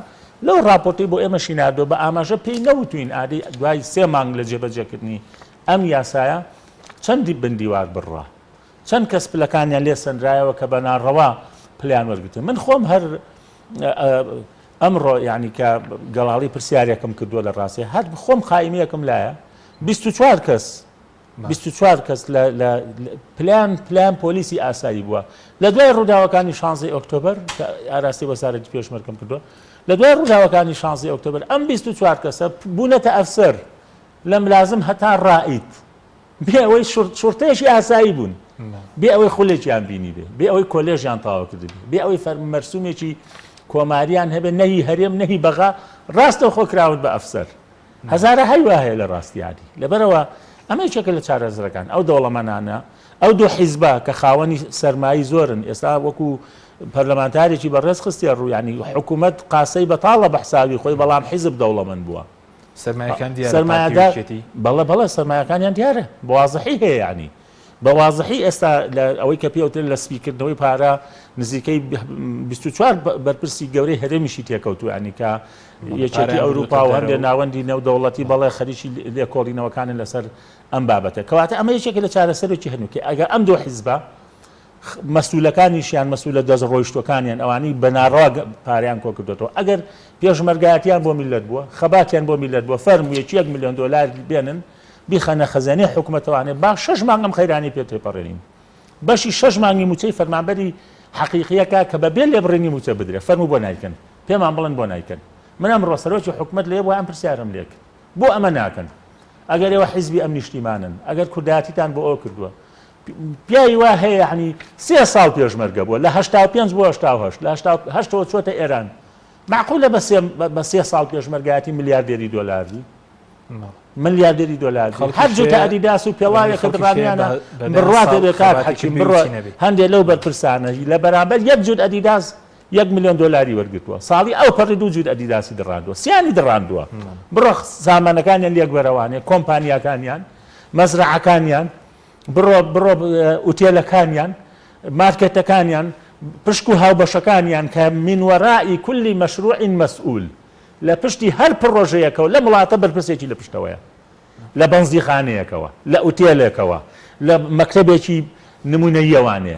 Speaker 9: لەو راپۆرتی بۆ ئێمەشی ناردووە بە ئاماژە پێی نەوتوین ئادەی دوای سێ مانگ لە جێبەجێکردنی ئەم یاسایە چەندی بندیوار بڕا چەند کەس پلەکانیان لێ سەنرایەوە کە بە ناڕەوا پلیان وەرگتن من خۆم هەر ئەمڕۆ یعنی کە گەڵاڵی پرسیارێکم کردووە لە ڕاستی هەر خۆم قائیمەیەکم لایە 24 کەس 24 کەس لە پلان پلان پۆلیسی ئاسایی بووە لە دوای ڕووداوەکانی 16 ئۆکتۆبەر کە ئاراستی وەزارەتی پێشمەرگەم کردووە لە دوای ڕووداوەکانی 16 ئۆکتۆبەر ئەم 24 کەسە بوونەتە ئەفسەر لە ملازم هەتا ڕائید بێ ئەوەی شوڕتەیەکی ئاسایی بوون، بێ ئەوەی خولێکیان بینیبێ، بێ ئەوەی کۆلێژیان تەواو کردبێ، بێ ئەوەی مەرسومێکی کۆماریان هەبێ، نە هی هەرێم نە هی بەغا، ڕاستەوخۆ کراون بە ئەفسەر. هەزارەهای وا هەیە لە ڕاستیادی. لەبەرئەوە ئەمە یەکێکە لە چارەسەرەکان. ئەو دەوڵەمەنانە، ئەو دوو حیزبە کە خاوەنی سەرمایی زۆرن، ئێستا وەکو پەرلەمانتارێکی بەڕێز خستیە ڕوو، یانی حکوومەت قاسەی بەتاڵە بە حسابی خۆی، بەڵام حیزب دەوڵەمەند بووە.
Speaker 1: سەرمایەکان دیارە پارتی و یەکێتی؟
Speaker 9: بەڵێ بەڵێ سەرمایەکانیان دیارە بە وازحی هەیە یانی. بە وازحی ئێستا لە ئەوەی کە پێوترێت لە سپیکردنەوەی پارە نزیکەی 24 بەرپرسی گەورەی هەرێمیشی تێکەوتوو ینی کە یەکێتی ئەوروپا و هەندێک ناوەندی نێودەوڵەتی بەڵێ خەریکی لێکۆڵینەوەکانن لەسەر ئەم بابەتە کەواتە ئەمە یەکێکە لە چارەسەرێکی هەنووکە ئەگەر ئەم دوو حیزبە مەسولەکانیشیان مەسولە دەست ڕۆیشتوەکانیان ئەوانەی بە ناڕەوا پارەیان کۆکردۆتەوە ئەگەر پێشمەرگایەتیان بۆ میللەت بووە خەباتیان بۆ میللەت بووە فەرموو یەکی یەک ملیۆن دۆلار بێنن بیخەنە خەزێنەی حکومەتەوانێ با شەش مانگ ئەم قەیرانەی پێ تێپەڕێنین بەشی شەش مانگی موچەی فەرمانبەری حەقیقیەکە کە بە بێ لێبڕینی موچە بدرێ فەرموو بۆ نایکەن پێمان بڵێن بۆ نایکەن من ئەمڕۆ سەرۆکی حکومەت لێ بووە ئەم پرسیارم لێ کرد بۆ ئەمە ناکەن ئەگەر ئێوە حیزبی ئەم نیشتیمانن ئەگەر کوردایەتیتان بۆ ئەوە کردووە پیاوی وا هەیە یەعنی سێ ساڵ پێشمەرگە بووە لە 85 بۆ 88 لە 88ەوە چۆتە ئێران معقولە بە سێ بە سێ ساڵ پێشمەرگایەتی ملیاردێری دۆلار بی ملیاردێری دۆلار بی هەر جوتە ئەدیداس و پێڵاوێکە دڕامیانە بڕوا دەبێ کاک حەکیم بڕۆ هەندێک لەو بەرپرسانە لە بەرامبەر یەک جوت ئەدیداس یەک ملیۆن دۆلاری وەرگرتووە ساڵی ئەو پەڕی دوو جوت ئەدیداسی دڕاندووە سیانی دڕاندووە بڕۆ سامانەکانیان لێک بەرەوانێ کۆمپانیاکانیان مەزرەعەکانیان بڕۆ بڕۆ ئوتێلەکانیان مارکێتەکانیان پشک و هاوبەشەکانیان کە من وەرائی کل مشروع مسئول لە پشتی هەر پڕۆژەیەکەوە لەم وڵاتە بەرپرسێکی لە پشتەوەیە لە بەنزیخانەیەکەوە لە ئوتێلێکەوە لە مەکتەبێکی نمونەییەوانێ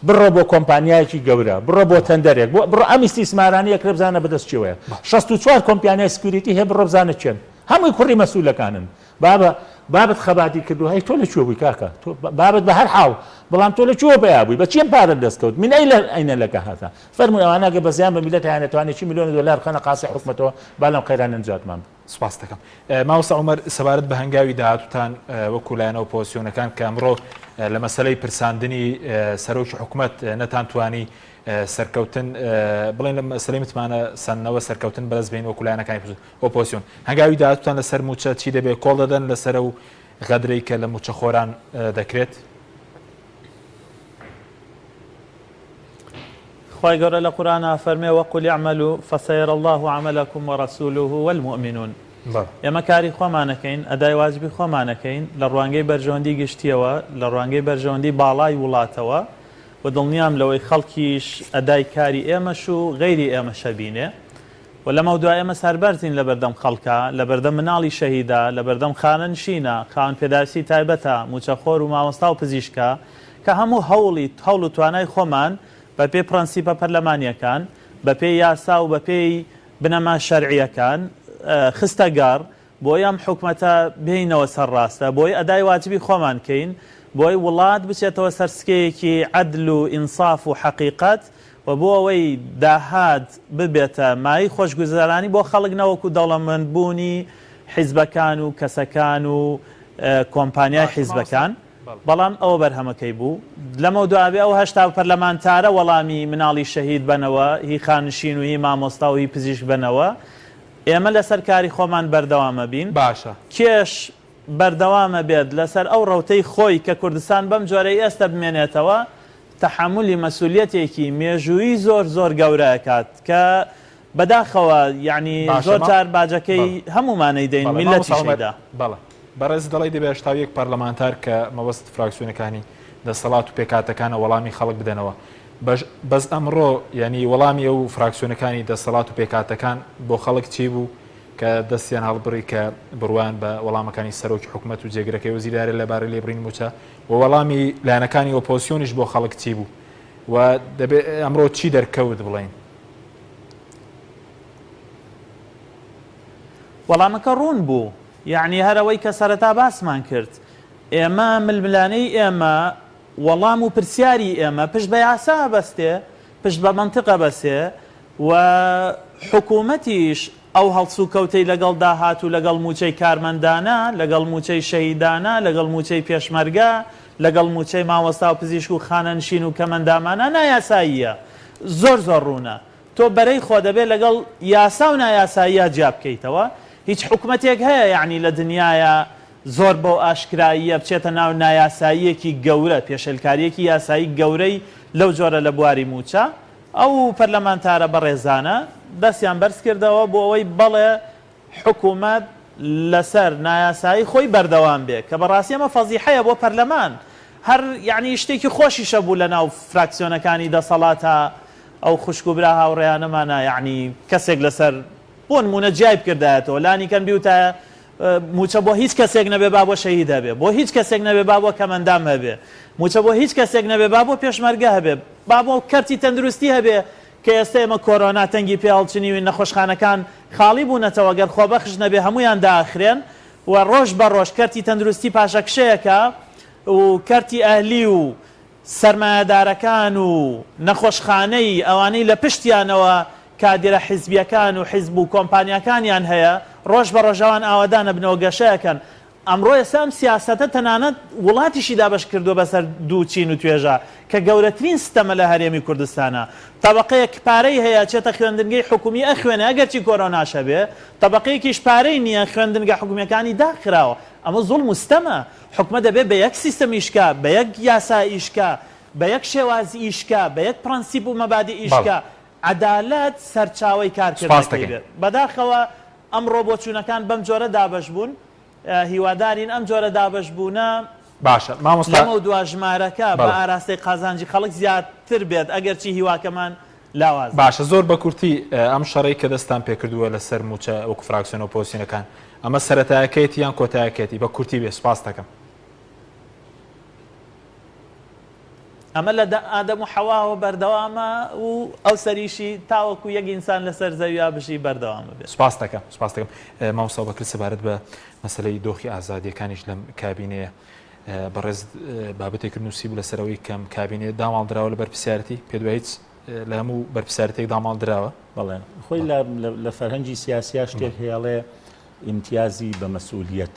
Speaker 9: بڕۆ بۆ کۆمپانیایەکی گەورە، بڕۆ بۆ تەندەرێک، بۆ بڕۆ ئەم ئیستیسمارانە یەکرە بزانە بەدەست کێوەیە. 64 کۆمپیانیای security هەیە بڕۆ بزانە کێن. هەمووی کوڕی مەسئولەکانن. بابە بابت خەباتی کردووە هەی تۆ لە کوێ بووی کاکە؟ تۆ بابت بە هەر حاڵ بەڵام تۆ لە کوێوە پەیا بووی؟ بە چی ئەم پارەت دەست کەوت؟ من ئەی ئەینە لەکە هاتا؟ فەرمووی ئەوانە ئەگەر بەزەیان بە میللەت هەیانە توانێ چی ملیۆنە دۆلار بخەنە قاسەی حکومەتەوە با لەم قەیرانە نجاتمان بن.
Speaker 1: سوپاست دەکەم. مامۆستا عومەر سەبارەت بە هەنگاوی داهاتووتان وەکو لایەنە ئۆپۆزسیۆنەکان کە ئەمڕۆ لە مەسەلەی پرساندنی سەرۆکی حکومەت نەتانتوانی سەرکەوتن بڵێن لە مەسەلەی متمانە سەندنەوە سەرکەوتن بەدەست بێن وەکو لایەنەکانی ئۆپۆزسیۆن هەنگاوی داهاتووتان لەسەر مووچە چی دەبێت کۆڵ دەدەن لەسەر و غەدرەی کە لە مووچەخۆران دەکرێت؟
Speaker 10: خوای گەورە لە قورئانا ئەفەرموێ، وقل اعملوا فسیری اللە عملکم ورسوله والمومنون، ئێمە کاری خۆمان ئەکەین، ئەدای واجبی خۆمان ئەکەین لە ڕوانگەی بەرژەوەندی گشتیەوە، لە ڕوانگەی بەرژەوەندی باڵای وڵاتەوە و دڵنیام لەوەی خەڵکیش ئەدای کاری ئێمەش و غەیری ئێمەش ئەبینێ و لەمەودوا ئێمە سەربەرزین لەبەردەم خەڵکا، لەبەردەم مناڵی شەهیدا، لەبەردەم خانەنشینە، خاوەن پێداویستی تایبەتە، مووچەخۆر و مامۆستا و پزیشکە، کە هەموو هەوڵی هەوڵ و توانای خۆمان بەپێی پڕەنسیپە پەرلەمانییەکان، بەپێی یاسا و بەپێی بنەما شەرعییەکان خستە گەڕ، بۆی ئەم حکومەتە بێینەوە سەر ڕاستە، بۆی ئەدای واجبی خۆمان کەین، بۆی وڵات بچێتەوە سەر سکەیەکی عەدل و ئینساف و حەقیقەت و بۆ ئەوەی داهات ببێتە مایەی خۆشگوزەرانی بۆ خەڵک نەوەکو دەوڵەمەندبوونی حیزبەکان و کەسەکان و کۆمپانیای
Speaker 1: باشە مامۆستا
Speaker 10: حیزبەکان.
Speaker 1: بەڵێ.
Speaker 10: بەڵام ئەوە بەرهەمەکەی بوو. لەمەودوا ئەبێ ئەو 80 پەرلەمانتارە وەڵامی مناڵی شەهید بەنەوە، هی خانشین و هی مامۆستا و هی پزیشک بەنەوە. ئێمە لەسەر کاری خۆمان بەردەوام ئەبین.
Speaker 1: باشە.
Speaker 10: کێش بەردەوام ئەبێت لەسەر ئەو ڕەوتەی خۆی کە کوردستان بەم جۆرەی ئێستە بمێنێتەوە، تەحەمولی مەسولیەتێکی مێژوویی زۆر زۆر گەورە ئەکات کە بەداخەوە یەعنی
Speaker 1: باشە
Speaker 10: زۆر
Speaker 1: ما
Speaker 10: جار باجەکەی
Speaker 1: بەڵێ.
Speaker 10: هەموومان ئەیدەین
Speaker 1: بەڵێ مامۆستا
Speaker 10: میللەتیش
Speaker 1: عومەر
Speaker 10: ئەیدا.
Speaker 1: بەڵێ. بەڕێزت دەڵێی دەبێ 81 پەرلەمانتار کە مەبەست فراکسیۆنەکانی دەسەڵات و پێکهاتەکانە وەڵامی خەڵک بدەنەوە. بەش بەس ئەمڕۆ یانی وەڵامی ئەو فراکسیۆنەکانی دەسەڵات و پێکهاتەکان بۆ خەڵک چی بوو کە دەستیان هەڵبڕی کە بڕوایان بە وەڵامەکانی سەرۆکی حکومەت و جێگرەکەی وەزیری دارایی لەبارەی لێبڕینی مووچە و وەڵامی لایەنەکانی ئۆپۆزسیۆنیش بۆ خەڵک چی بوو و دەبێ ئەمڕۆ چی دەرکەوت بڵێین؟
Speaker 10: وەڵامەکە ڕوون بوو، یەعنی هەر ئەوەی کە سەرەتا باسمان کرد، ئێمە ململانێی ئێمە، وەڵام و پرسیاری ئێمە پشت بە یاسا ئەبەستێ، پشت بە مەنتق ئەبەسێ و حکوومەتیش ئەو هەڵسوکەوتەی لەگەڵ داهات و لەگەڵ مووچەی کارمەندانە، لەگەڵ مووچەی شەهیدانە، لەگەڵ مووچەی پێشمەرگە، لەگەڵ مووچەی مامۆستا و پزیشک و خانەنشین و کەمەندامانە نایاساییە. زۆر زۆر ڕوونە. تۆ بەرەی خۆ دەبێ لەگەڵ یاسا و نایاساییا جیا بکەیتەوە. هیچ حکومەتێک هەیە یەعنی لە دنیایا زۆر بەو ئاشکراییە بچێتە ناو نایاساییەکی گەورە، پێشێلکارییەکی یاسایی گەورەی لەو جۆرە لە بواری مووچە؟ ئەو پەرلەمانتارە بەڕێزانە دەستیان بەرز کردەوە بۆ ئەوەی بەڵێ حکومەت لەسەر نایاسایی خۆی بەردەوام بێ، کە بەڕاستی ئەمە فەزیحەیە بۆ پەرلەمان. هەر یەعنی شتێکی خۆشیشە بوو لە ناو فراکسیۆنەکانی دەسەڵاتا ئەو خوشک و برا هاوڕێیانەمانا یەعنی کەسێک لەسەر بۆ نموونە جیای بکردایەتەوە لانیکەم بیوتایە مووچە بۆ هیچ کەسێک نەبێ با بۆ شەهید هەبێ، بۆ هیچ کەسێک نەبێ با بۆ کەمئەندام هەبێ، مووچە بۆ هیچ کەسێک نەبێ با بۆ پێشمەرگە هەبێ، با بۆ کەرتی تەندروستی هەبێ کە ئێستە ئێمە کۆرۆنا تەنگی پێ هەڵچنیوین نەخۆشخانەکان خاڵی بوونەتەوە گەر خۆبەخش نەبێ هەموویان دائەخرێن و ڕۆژ بە ڕۆژ کەرتی تەندروستی پاشەکشەیەکە و کەرتی ئەهلی و سەرمایەدارەکان و نەخۆشخانەی ئەوانەی لە پشتیانەوە کادیرە حیزبیەکان و حیزب و کۆمپانیاکانیان هەیە ڕۆژ بە ڕۆژ ئەوان ئاوەدان ئەبنەوە گەشە ئەکەن. ئەمڕۆ ئێستا ئەم سیاسەتە تەنانەت وڵاتیشی دابەش کردووە بەسەر دوو چین و توێژا کە گەورەترین ستەمە لە هەرێمی کوردستانا. تەبەقەیەک پارەی هەیە ئەچێتە خوێندنگەی حکومی ئەخوێنێ ئەگەرچی کۆرۆناش هەبێ، تەبەقەیەکیش پارەی نییە خوێندنگە حکومیەکانی داخراوە. ئەمە زوڵم و ستەمە. حکومەت دەبێ بە یەک سیستەم ئیش کا، بە یەک یاسا ئیش کا، بە یەک شێواز ئیش کا، بە یەک پرەنسیپ و مەبادی ئیش
Speaker 1: بەڵێ.
Speaker 10: کا، عەدالەت سەرچاوەی
Speaker 1: سوپاست
Speaker 10: کارکردنەکەی
Speaker 1: دەکەین.
Speaker 10: بێت. بەداخەوە ئەمڕۆ بۆچوونەکان بەم جۆرە دابەش بوون، هیوادارین ئەم جۆرە دابەش بوونە
Speaker 1: باشە مامۆستا.
Speaker 10: لەمەودوا ژمارەکە بە
Speaker 1: بەڵێ.
Speaker 10: ئاراستەی قازانجی خەڵک زیاتر بێت، ئەگەرچی هیواکەمان لاوازە.
Speaker 1: باشە زۆر بە کورتی ئەم شەڕەی کە دەستتان پێکردووە لەسەر مووچە وەکو فراکسیۆن ئۆپۆزسیۆنەکان ئەمە سەرەتایەکەیەتی یان کۆتایەکەیەتی بە کورتی بێ سوپاست دەکەم.
Speaker 10: ئەمە لە ئادەم و حەواوە بەردەوامە و ئەو سەریشی تاوەکو یەک ئینسان لەسەر زەویا بژی بەردەوام ئەبێت.
Speaker 1: سوپاست دەکەم سوپاست دەکەم مامۆستا بەکر سەبارەت بە مەسەلەی دۆخی ئازادیەکانیش لەم کابینەیە بەڕێز بابەتێکت نووسیبوو لەسەر ئەوەی کەم کابینەیە داماڵدراوە لە بەرپرسیارەتی پێت وایە هیچ لە هەموو بەرپرسیارەتێک داماڵدراوە؟
Speaker 9: بەڵێ خۆی لە فەرهەنگی سیاسیا شتێک هەیە ئەڵێ ئیمتیازی بە مەسئولیەت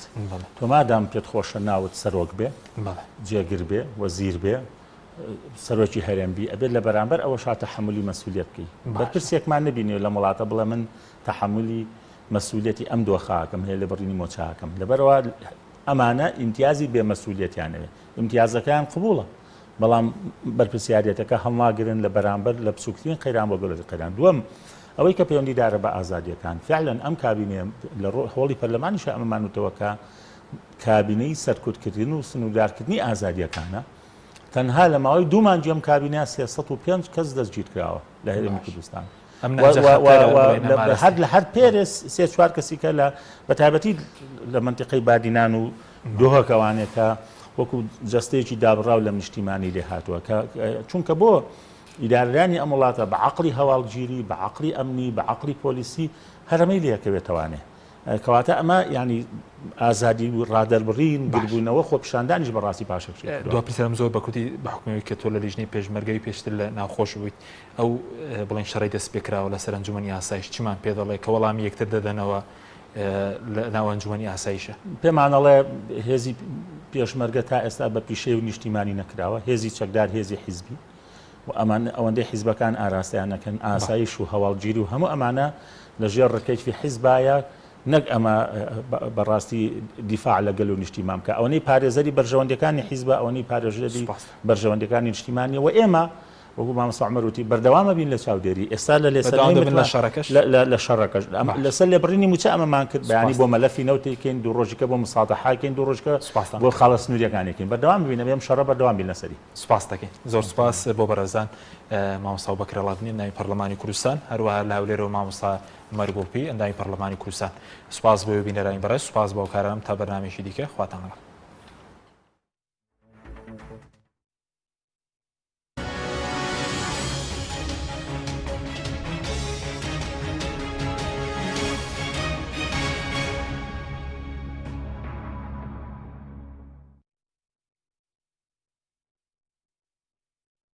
Speaker 9: تۆ مادام پێت خۆشە ناوت سەرۆک بێ جێگر بێ وەزیر بێ سەرۆکی هەرێم بی ئەبێت لە بەرامبەر ئەوەشا تەحەمولی مەسئولیەت بکەی بەرپرسێکمان نەبینیوە لەم وڵاتە بڵێ من تەحەمولی مەسئولیەتی ئەم دۆخاکەم هەیە لە بڕینی مۆچاکەم لەبەرەوە ئەمانە ئیمتیازی بێ مەسئولیەتیان ئەوێ ئیمتیازەکەیان قبوڵە بەڵام بەرپرسیارێتەکە هەڵناگرن لە بەرامبەر لە بچووکترین قەیران بۆ گەورەترین قەیران دووەم ئەوەی کە پەیوەندیدارە بە ئازادیەکان فعلا ئەم کابینەیە لە هۆڵی پەرلەمانیشە ئەمەمان وتەوە کە کابینەی سەرکوتکردن و سنووردارکردنی ئازادیەکانە تەنها لە ماوەی دوو مانگی ئەم کابینە 305 کەس دەستگیر کراوە لە هەرێمی کوردستان هەر لە هەر پێرێ سێ چوار کەسی کە لە بە تایبەتی لە منتیقەی بادینان و دۆهۆک ئەوانەیە کە وەکو جەستەیەکی دابڕاو لەم نیشتیمانی لێ هاتووە کە چونکە بۆ ئیدارەدانی ئەم وڵاتە بە عەقڵی هەواڵگیری بە عەقڵی ئەمنی بە عەقڵی پۆلیسی هەرەمەی لێکەوێتەوانێ کەواتە ئەمە ینی ئازادی و ڕادەربڕین گربوونەوە خۆپیشاندانیش بەڕاستی پاشەکشەی کردووە.
Speaker 1: دوا پرسیارم زۆر بە کورتی بە حوکمی ئەوەی کە تۆ لە لیژنەی پێشمەرگەی پێشتر لە ناوخۆش بوویت ئەو بڵێن شەڕەی دەست پێکراوە لەسەر ئەنجومەنی ئاسایش چیمان پێ دەڵێ کە وەڵامی یەکتر دەدەنەوە لە ناو ئەنجومەنی ئاسایشە؟
Speaker 9: پێمان ئەڵێ هێزی پێشمەرگە تا ئێستا بە پیشەی و نیشتیمانی نەکراوە، هێزی چەکدار هێزی حیزبی و ئەمان ئەوەندەی حیزبەکان ئاراستەیان نەکەن ئاسایش و هەواڵگیری و هەموو ئەمانە لە ژێر ڕکەیفی حیزبایە نەک ئەمە بەڕاستی دیفاع لە گەل و نیشتیمان بکە ئەوەی پارێزەری بەرژەوەندەکانی حیزبە ئەوەی پارێژەری بەرژەوەندەکانی نیشتیمانیە و ئێمە وەکو مامۆستا عومەر وتی بەردەوامە بین لە چاودێری ئێستا لە
Speaker 1: بەردەوام دەبن لە شەڕەکەش؟
Speaker 9: لە شەڕەکەش لەسەر لێبڕینی مووچە ئەمەمان کرد بەیانی بۆ مەلەفی نەوت ئەیکەین دوو ڕۆژیکە بۆ مسادەحە ئەیکەین دوو ڕۆژیکە بۆ خاڵە سنوورییەکان ئەیکەین بەردەوام بین ئەبێ ئەم شەڕە بەردەوام بین لەسەری.
Speaker 1: سوپاست دەکەین. زۆر سوپاس بۆ بەڕێزان مامۆستا ئەبوبەکر ڕەڵادنی ئەندامی پەڕلەمانی کوردستان هەروەها لە هەولێرەوە مامۆستا عومەر گوڵپی ئەندامی پەڕلەمانی کوردستان. سوپاس بۆ ئێوە بینەرانی بەڕێز سوپاس بۆ هاوکارانم تا بەرنامەیەکی دیکە خواتان لەگەڵ.